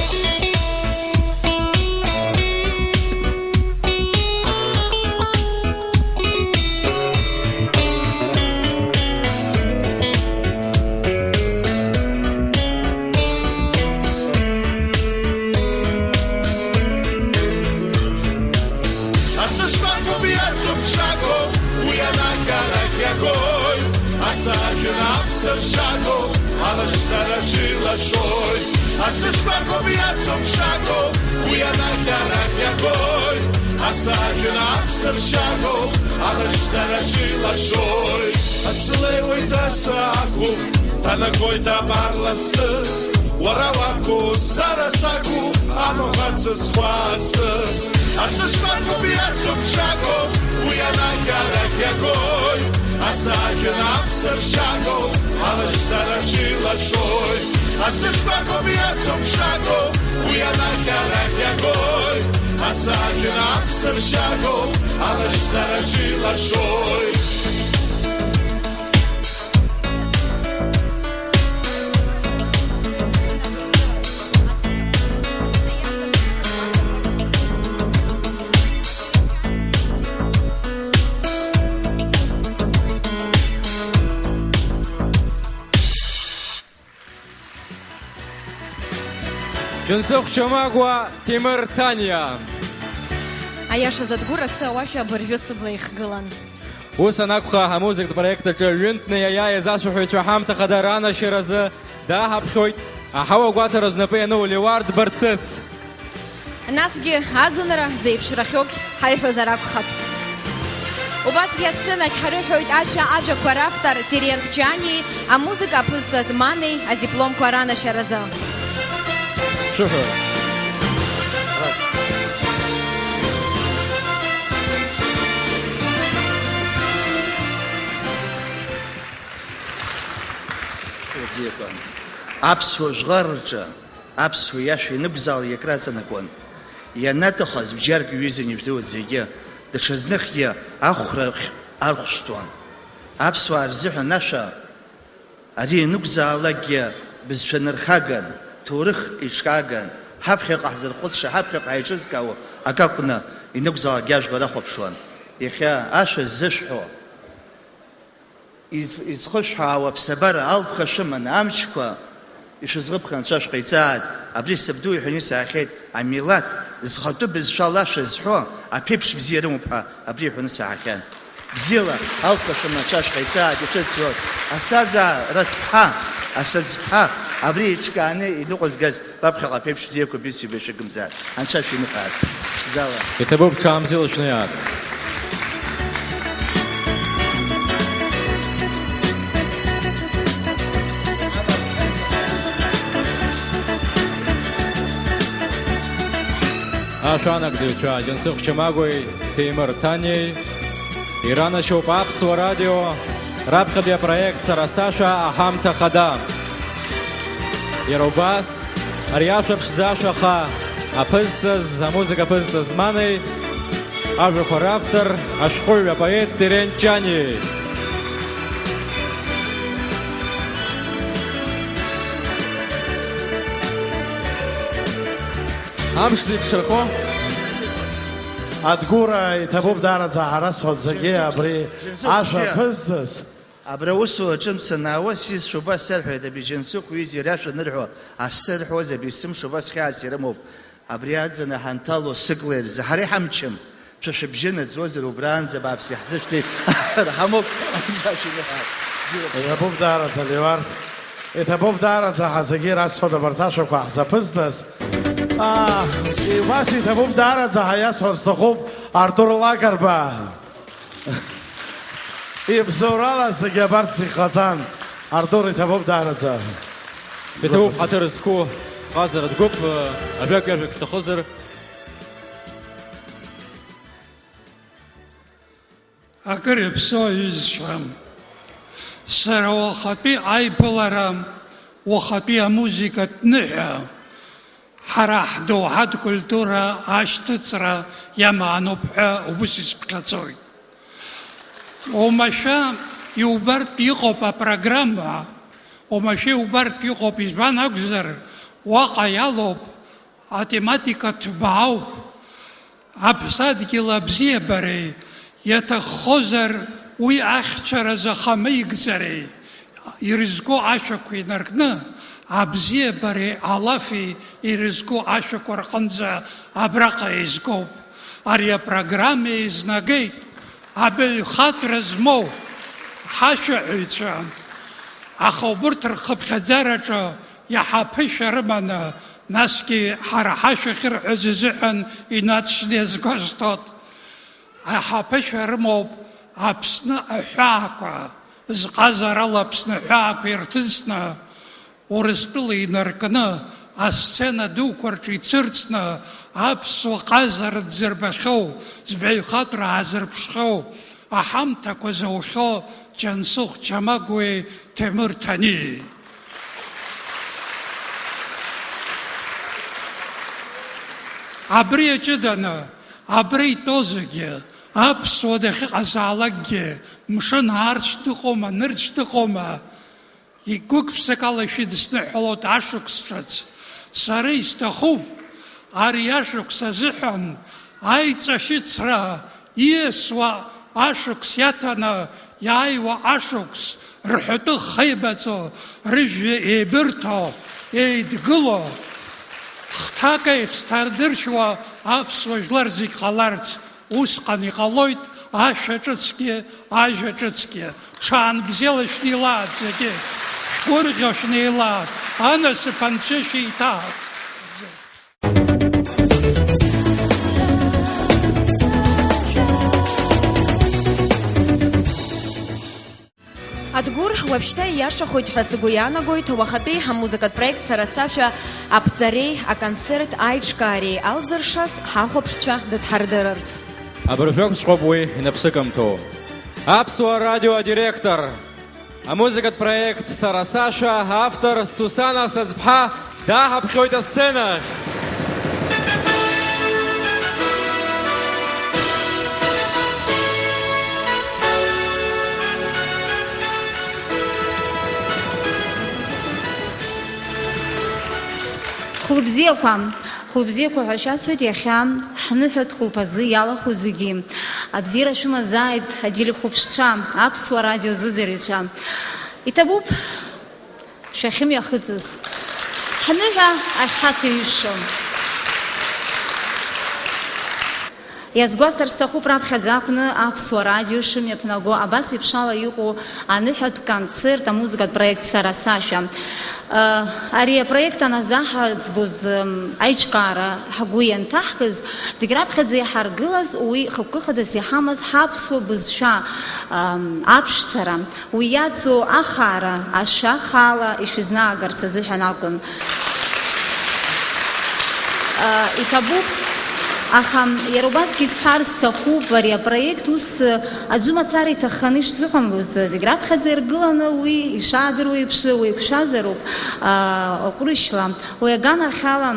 Асы шкәакәуп, иацуп шакәу, уи анахь арахь иагоит. Асы ажәҩан аԥсыршьагоуп, алашьцараҿы илашоит. Асы шкәакәуп, иацуп шакәу, уи анахь арахь иагоит. Асы ажәҩан аԥсыршьагоуп, алашьцараҿы илашоит. Асы леиуеит, асы ақәуп, ҭанакуеит абар лассы. Уара уакәу, сара сакәу, амахәа ҵысхәа асы. Асы шкәакәуп, иацуп шакәу, уи анахь арахь иагоит. Асы ажәҩан аԥсыршьагоуп, алашьцараҿы илашоит. Асы шкәакәуп, иацуп шакәу, уи анахь арахь иагоит. Асы ажәҩан аԥсыршьагоуп, алашьцараҿы илашоит. Џьансыхә Чамагәа, Ҭемыр Ҭаниа. Аиашаз, Адгәыр асы ауашәа абыржәы сыбла ихгылан. Ус анакәха, амузыкатә проект аҿы ҩынтәны иаиааиз ашәаҳәаҩцәа ҳамҭа хада ранашьаразы дааҳаԥхьоит аҳауа гәаҭара знапы иану Леуард Барцыц. Насгьы аӡынра зеиԥшрахьоугь ҳаиҳәозар акәхап. Убасгьы асценахь ҳарыҳәоит ашәа ажәақәа равтор Терент Ҷани, амузыка аԥызҵаз Манеи адипломқәа ранашьаразы. Шәыҳәоит. Бзиақәа. Аԥсуа жәлар рҿы аԥсуа иашәа ианакәзаалак иакраҵанакуан. Ианаҭахыз бџьарк ҩызан ижәдыруаз зегьы, даҽазныхгьы ахәрахь архәшәтәуан. Аԥсуаа рзыҳәан ашәа ари ианакәзаалакгьы бызшәа нырхаган, ҭоурых еиҿкааган, ҳаԥхьаҟа ҳзырхәыцша, ҳаԥхьаҟа ҳаиҿызкаауа акы акәны, ианакәзаалакгьы ажәлар ахәаԥшуан. Иахьа ашәа ззышәҳәо, из-, изхышәҳәаауа аԥсабара алԥха шәыманы, амчқәа ишәызгәаԥхо Анцәа шәҟаиҵааит. Абри сабду иҳәаны исаҳахьеит, амилаҭ зхатәы бызшәала ашәа зҳәо аԥеиԥш бзиа рымоуп ҳәа абри иҳәаны саҳахьан. Бзиала алԥха шәыманы Анцәа шәҟаиҵааит, иҿыцроит. Асазаа рыҭԥҳа, асаӡԥҳа, абри еиҿкааны иныҟәызгаз баԥхьаҟа аԥеиԥш бзиақәа бысҩы башәыгымзааит. Анцәа шәиныҳәааит. Ԥшӡала. Иҭабуп, ҽаамзила шәнаиааит. Ашәанагӡаҩцәа Џьансыхә Чамагәеи Ҭемыр Ҭаниеи иранашьоуп Аԥсуа радио раԥхьатәи апроект Сара сашәа аҳамҭа хада. Иара убас, ари ашәа ԥшӡа ашәаха аԥызҵаз, амузыка аԥызҵаз Манеи, ажәақәа равтор, ашәҟәыҩҩы апоет Терент Ҷаниеи. Амш зеиԥшрахо. Адгәыр, иҭабуп даараӡа ҳара сҳәоит зегьы абри ашәа ԥызҵаз. Абра аусураҿы мцанаауа сҩызцәа убас сарҳәеит, абри Џьансыхә ҩыза иара ашәа анырҳәо, асы рҳәоз абри сымш убас хьаас ирымоуп. Абри аӡын ҳанҭало сыклеирӡа, ҳара иҳамчым. Шәа шәыбжьы наӡозар убраанӡа бааԥс иаҳзышәҭеит. Ҳамоуп, Анцәа шәиныҳәааит. Иҭабуп даараӡа, Леуард. Иҭабуп даараӡа ҳа зегьы ирасҳәоит абарҭ ашәақәа ҳзаԥызҵаз. Аа, убас иҭабуп даараӡа ҳәа иасҳәар сҭахуп Артур Лакрба. Ибзоурала зегьы абарҭ зегь ҟаҵан. Артур, иҭабуп даараӡа. Иҭабуп ҳаҭыр зқәу ҟазаратә гәыԥ, ажәак-ҩажәак шәҭахызар. Акыр иаԥсоу аҩызцәа, сара уахатәи аиԥылара, уахатәи амузыкатә ныҳәа, ҳара ҳдоуҳатә культура ашьҭыҵра иамаануп ҳәа убыс исыԥхьаӡоит. Оумашәа иубартә иҟоуп апрограмма, оумашәа иубартә иҟоуп, избан акәзар, уаҟа иалоуп, атематика ҭбаауп. Аԥсадгьыл абзиабареи, иаҭаххозар уи ахьчаразы ахамеигӡареи ирызку ашәақәа инаркны, абзиабареи алафи ирызку ашәақәа рҟынӡа абраҟа еизгоуп. Ари апрограмма еизнагеит абаҩхатәра змоу ҳашәаҳәаҩцәа, аха убырҭ рхыԥхьаӡараҿы иаҳа аԥышәа рыманы, насгьы ҳара ҳашәа ахьырҳәаз изыҳәан инаҵшьны иазгәасҭоит. Иаҳа аԥышәа рымоуп Аԥсны аҳәаақәа, зҟазарала Аԥсны аҳәаақәа ирҭысны, Урыстәыла инаркны, асцена дуқәа рҿы ицәырҵны, аԥсуа ҟазара дзырбахьоу, збаҩхатәра аазырԥшхьоу, аҳамҭақәа зоухьоу Џьансыхә Чамагәеи Ҭемыр Ҭаниеи. Абри аҷыданы, абра итәоу зегьы, аԥсуа дахьыҟазаалакгьы, мшын аарцә дыҟоума, нырцә дыҟоума, игәык-ԥсыкала шәидысныҳәалоит ашықәс ҿыц. Сара исҭахуп ари ашықәс азыҳәан аиҵашьыцра ииасуа ашықәс иаҭаны иааиуа ашықәс рҳәатәы хеибаҵо, рыжәҩа еибырҭо, еидгыло, хҭакеи сҭардыршәуа аԥсуа жәлар зегь ҟаларц усҟан иҟалоит Ашәа ҿыцгьы, ажәа ҿыцгьы, ҽаанбзиала шәнеилааит зегьы, шәгәырӷьо шәнеилааит, анасыԥ анцәа шәеиҭааит. Адгәыр, уажәшьҭа ииашахоит ҳәа сгәы иаанагоит, уахатәи ҳамузыкатә проект Сара сашәа аԥҵареи аконцерт аиҿкаареи алзыршаз ҳахәаԥшцәа дыдҳардырырц. Абыржәоуп уи инапсыкамҭәо. Аԥсуа радио адиректор, амузыкатә проект Сара сашәа автор Сусана Саӡԥҳа даҳаԥхьоит асценахь. Хәылбзиақәа, хәылбзиақәа ҳәа шәасҳәоит иахьа ҳныҳәатә хәылԥазы иалахәу зегьы. Абзиара шәымазааит, ателехәаԥшцәа, аԥсуа радио зыӡырҩцәа. Иҭабуп шәахьымҩахыҵыз. Ҳныҳәа ахьҳацеиҩышо. Иазгәасҭар сҭахуп раԥхьаӡа акәны аԥсуа радио шымҩаԥнаго абас еиԥшала иҟоу аныҳәатә концерт амузыкатә проект Сара сашәа. Ари апроект аназаҳаӡбоз аиҿкаара ҳгәы ианҭаҳгаз, зегь раԥхьаӡа иҳаргылаз уи хықәкы хадас иҳамаз ҳаԥсуа бызшәа аԥшӡара. Уи иаҵоу ахаара ашәа хаала ишәызнаагарц азыҳәан акәын. Иҭабуп, аха иара убасгьы исҳәар сҭахуп, ари апроект ус аӡәы мацара иҭахханы ишзыҟамлоз, зегь раԥхьаӡа иргыланы уи ишаадыруа еиԥш уеиқәшәазароуп ҟәрышьла. Уи аганахьала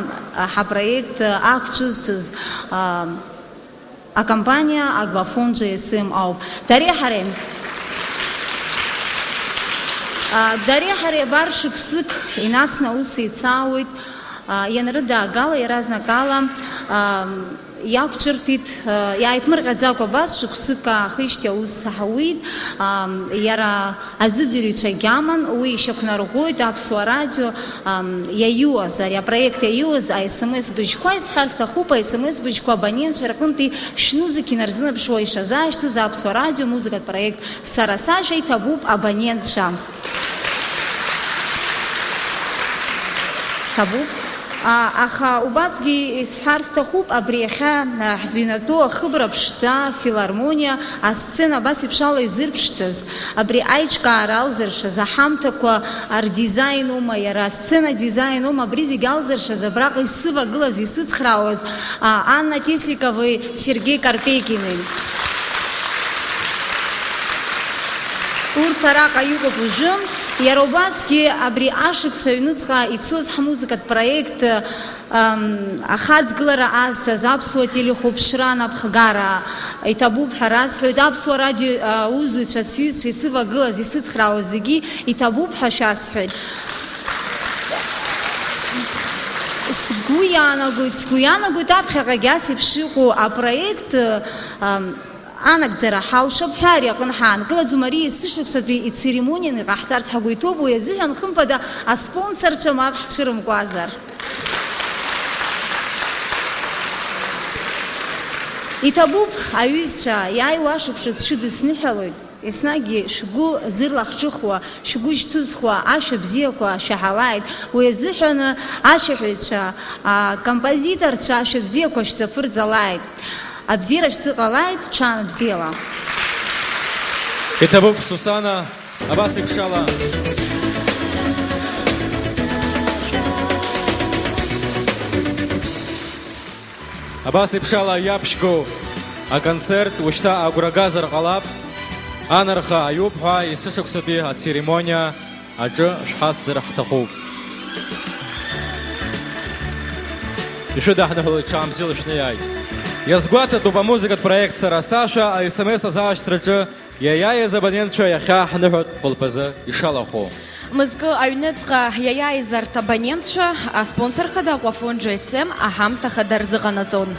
ҳапроект ақәҿызҭыз акомпаниа Аглафон J S M ауп. Дареи ҳареи, а, дареи ҳареи абар шықәсык инацны аус еицаауеит. А, ианрыдаагала, иаразнакала, а, иақәҿырҭит, а, иааиԥмырҟьаӡакәа абас шықәсык аахижьҭеи аус ҳауит. А, иара Азыӡырҩцәагьы аман, уи ишьақәнарӷәӷәоит Аԥсуа радио, ам, иаиуаз, ари апроект иаиуаз АСМС быжьқәа, исҳәар сҭахуп, АСМС быжьқәа абонентцәа рҟынтәи шәнызқь инарзынаԥшуа ишазаашьҭыз Аԥсуа радио музыкатә проект Сара сашәа иҭабуп абонентцәа. Ҭабуп. А, аха убасгьы исҳәар сҭахуп, абри иахьа, а, ҳзыҩнатәоу ахыбра ԥшӡа, афилармониа, асцена абас еиԥшала изырԥшӡаз, абри аиҿкаара алзыршаз, аҳамҭақәа рдизаин аума, иара асцена адизаин аума, абри зегь алзыршаз, абраҟа исывагылаз, исыцхраауаз, а, Анна Теслякови Сергеи Карпейкини. Урҭ араҟа иҟоуп уажәы. Иара убасгьы абри ашықәс аҩныҵҟа ицоз ҳмузыкатә проект, ам, ахаҵгылара азҭаз аԥсуа телехәаԥшра анапхгара иҭабуп ҳәа расҳәоит. Аԥсуа радио аусзуҩцәа, сҩызцәа, исывагылаз, исыцхраауаз зегьы иҭабуп ҳәа шәасҳәоит. Сгәы иаанагоит, сгәы иаанагоит аԥхьаҟагь ас еиԥш иҟоу апроект, ам, Анагӡара ҳалшап ҳәа ари аҟны ҳаанкылаӡом, ари есышықәсатәи ицеремонианы иҟаҳҵарц ҳгәы иҭоуп, уи азыҳәан хымԥада аспонсорцәа мап ҳцәырымкуазар. Иҭабуп, аҩызцәа, иааиуа ашықәсқәа шәыдысныҳәалоит, еснагьгьы шәгәы зырлахҿыхуа, шәгәы шьҭызхуа ашәа бзиақәа шәаҳалааит, уи азыҳәан ашәаҳәаҩцәа, акомпозиторцәа ашәа бзиақәа шәзаԥырҵалааит. Абзиара шәзыҟалааит, ҽаан бзиала! Иҭабуп, Сусана, абас еиԥшала. Абас еиԥшала иаԥшьгоу аконцерт ушьҭа агәра газар ҟалап, анарха аиуп ҳәа есышықәсатәи ацеремониа аҿы шәҳацзар ҳҭахуп. Ишәыдаҳныҳәалоит, ҽаамзиала шәнеиааит. Иазгәаҭатәуп амузыкатә проект Сара сашәа АСМС азаашьҭраҿы иаиааиз абонентцәа иахьа ҳныҳәатә хәылԥазы ишалахәу. Мызкы аҩныҵҟа иаиааиз арҭ абонентцәа аспонсор хада Аҟәафон J S M аҳамҭа хада рзыҟанаҵон.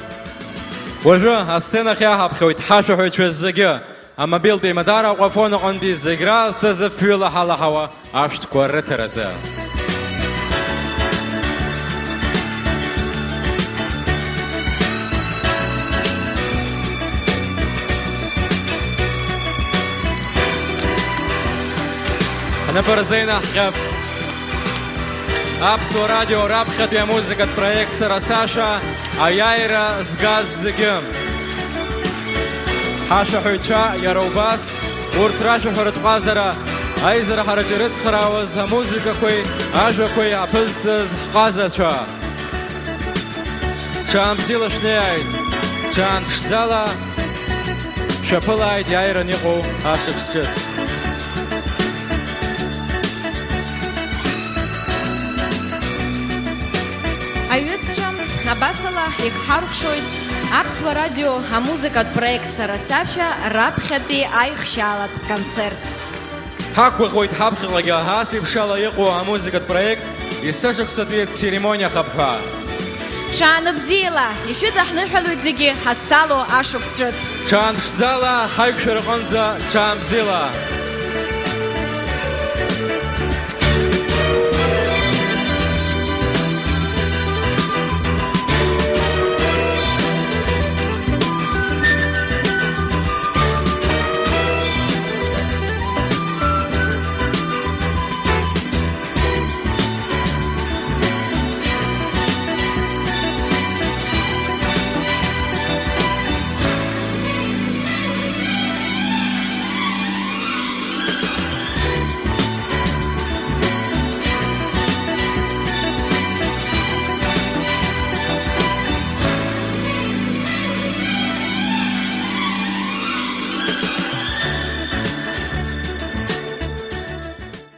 Уажәы асценахь иаҳаԥхьоит ҳашәаҳәаҩцәа зегьы. Амобилтә еимадара Аҟәафон аҟынтәи зегь раасҭа зыфҩы лаҳалаҳауа ашәҭқәа рыҭаразы. Напаразы инаҳҟьап Аԥсуа радио раԥхьатәи амузыкатә проект Сара сашәа аиааира згаз зегьы. Ҳашәаҳәаҩцәа иара убас, урҭ рашәаҳәаратә ҟазара аизара ҳараҿы ирыцхраауаз амузыкақәеи ажәақәеи иаԥызҵаз ҳҟазацәа. Ҽаанбзиала шәнеиааит, ҽаанԥшӡала шәаԥылааит иааиран иҟоу ашықәс ҿыц. Аҩызцәа, абасала ихҳаркәшоит Аԥсуа радио амузыкатә проект Сара сашәа раԥхьатәи аихшьаалатә концерт. Ҳақәгәыӷуеит ҳаԥхьаҟагьы ас еиԥшала иҟоу амузыкатә проект есышықәсатәи церемониа хыԥҳәа. Ҽаанбзиала, ишәыдаҳныҳәалоит зегьы ҳазҭало ашықәс ҿыц. Ҽаанԥшӡала ҳаиқәшәараҟынӡа ҽаанбзиала!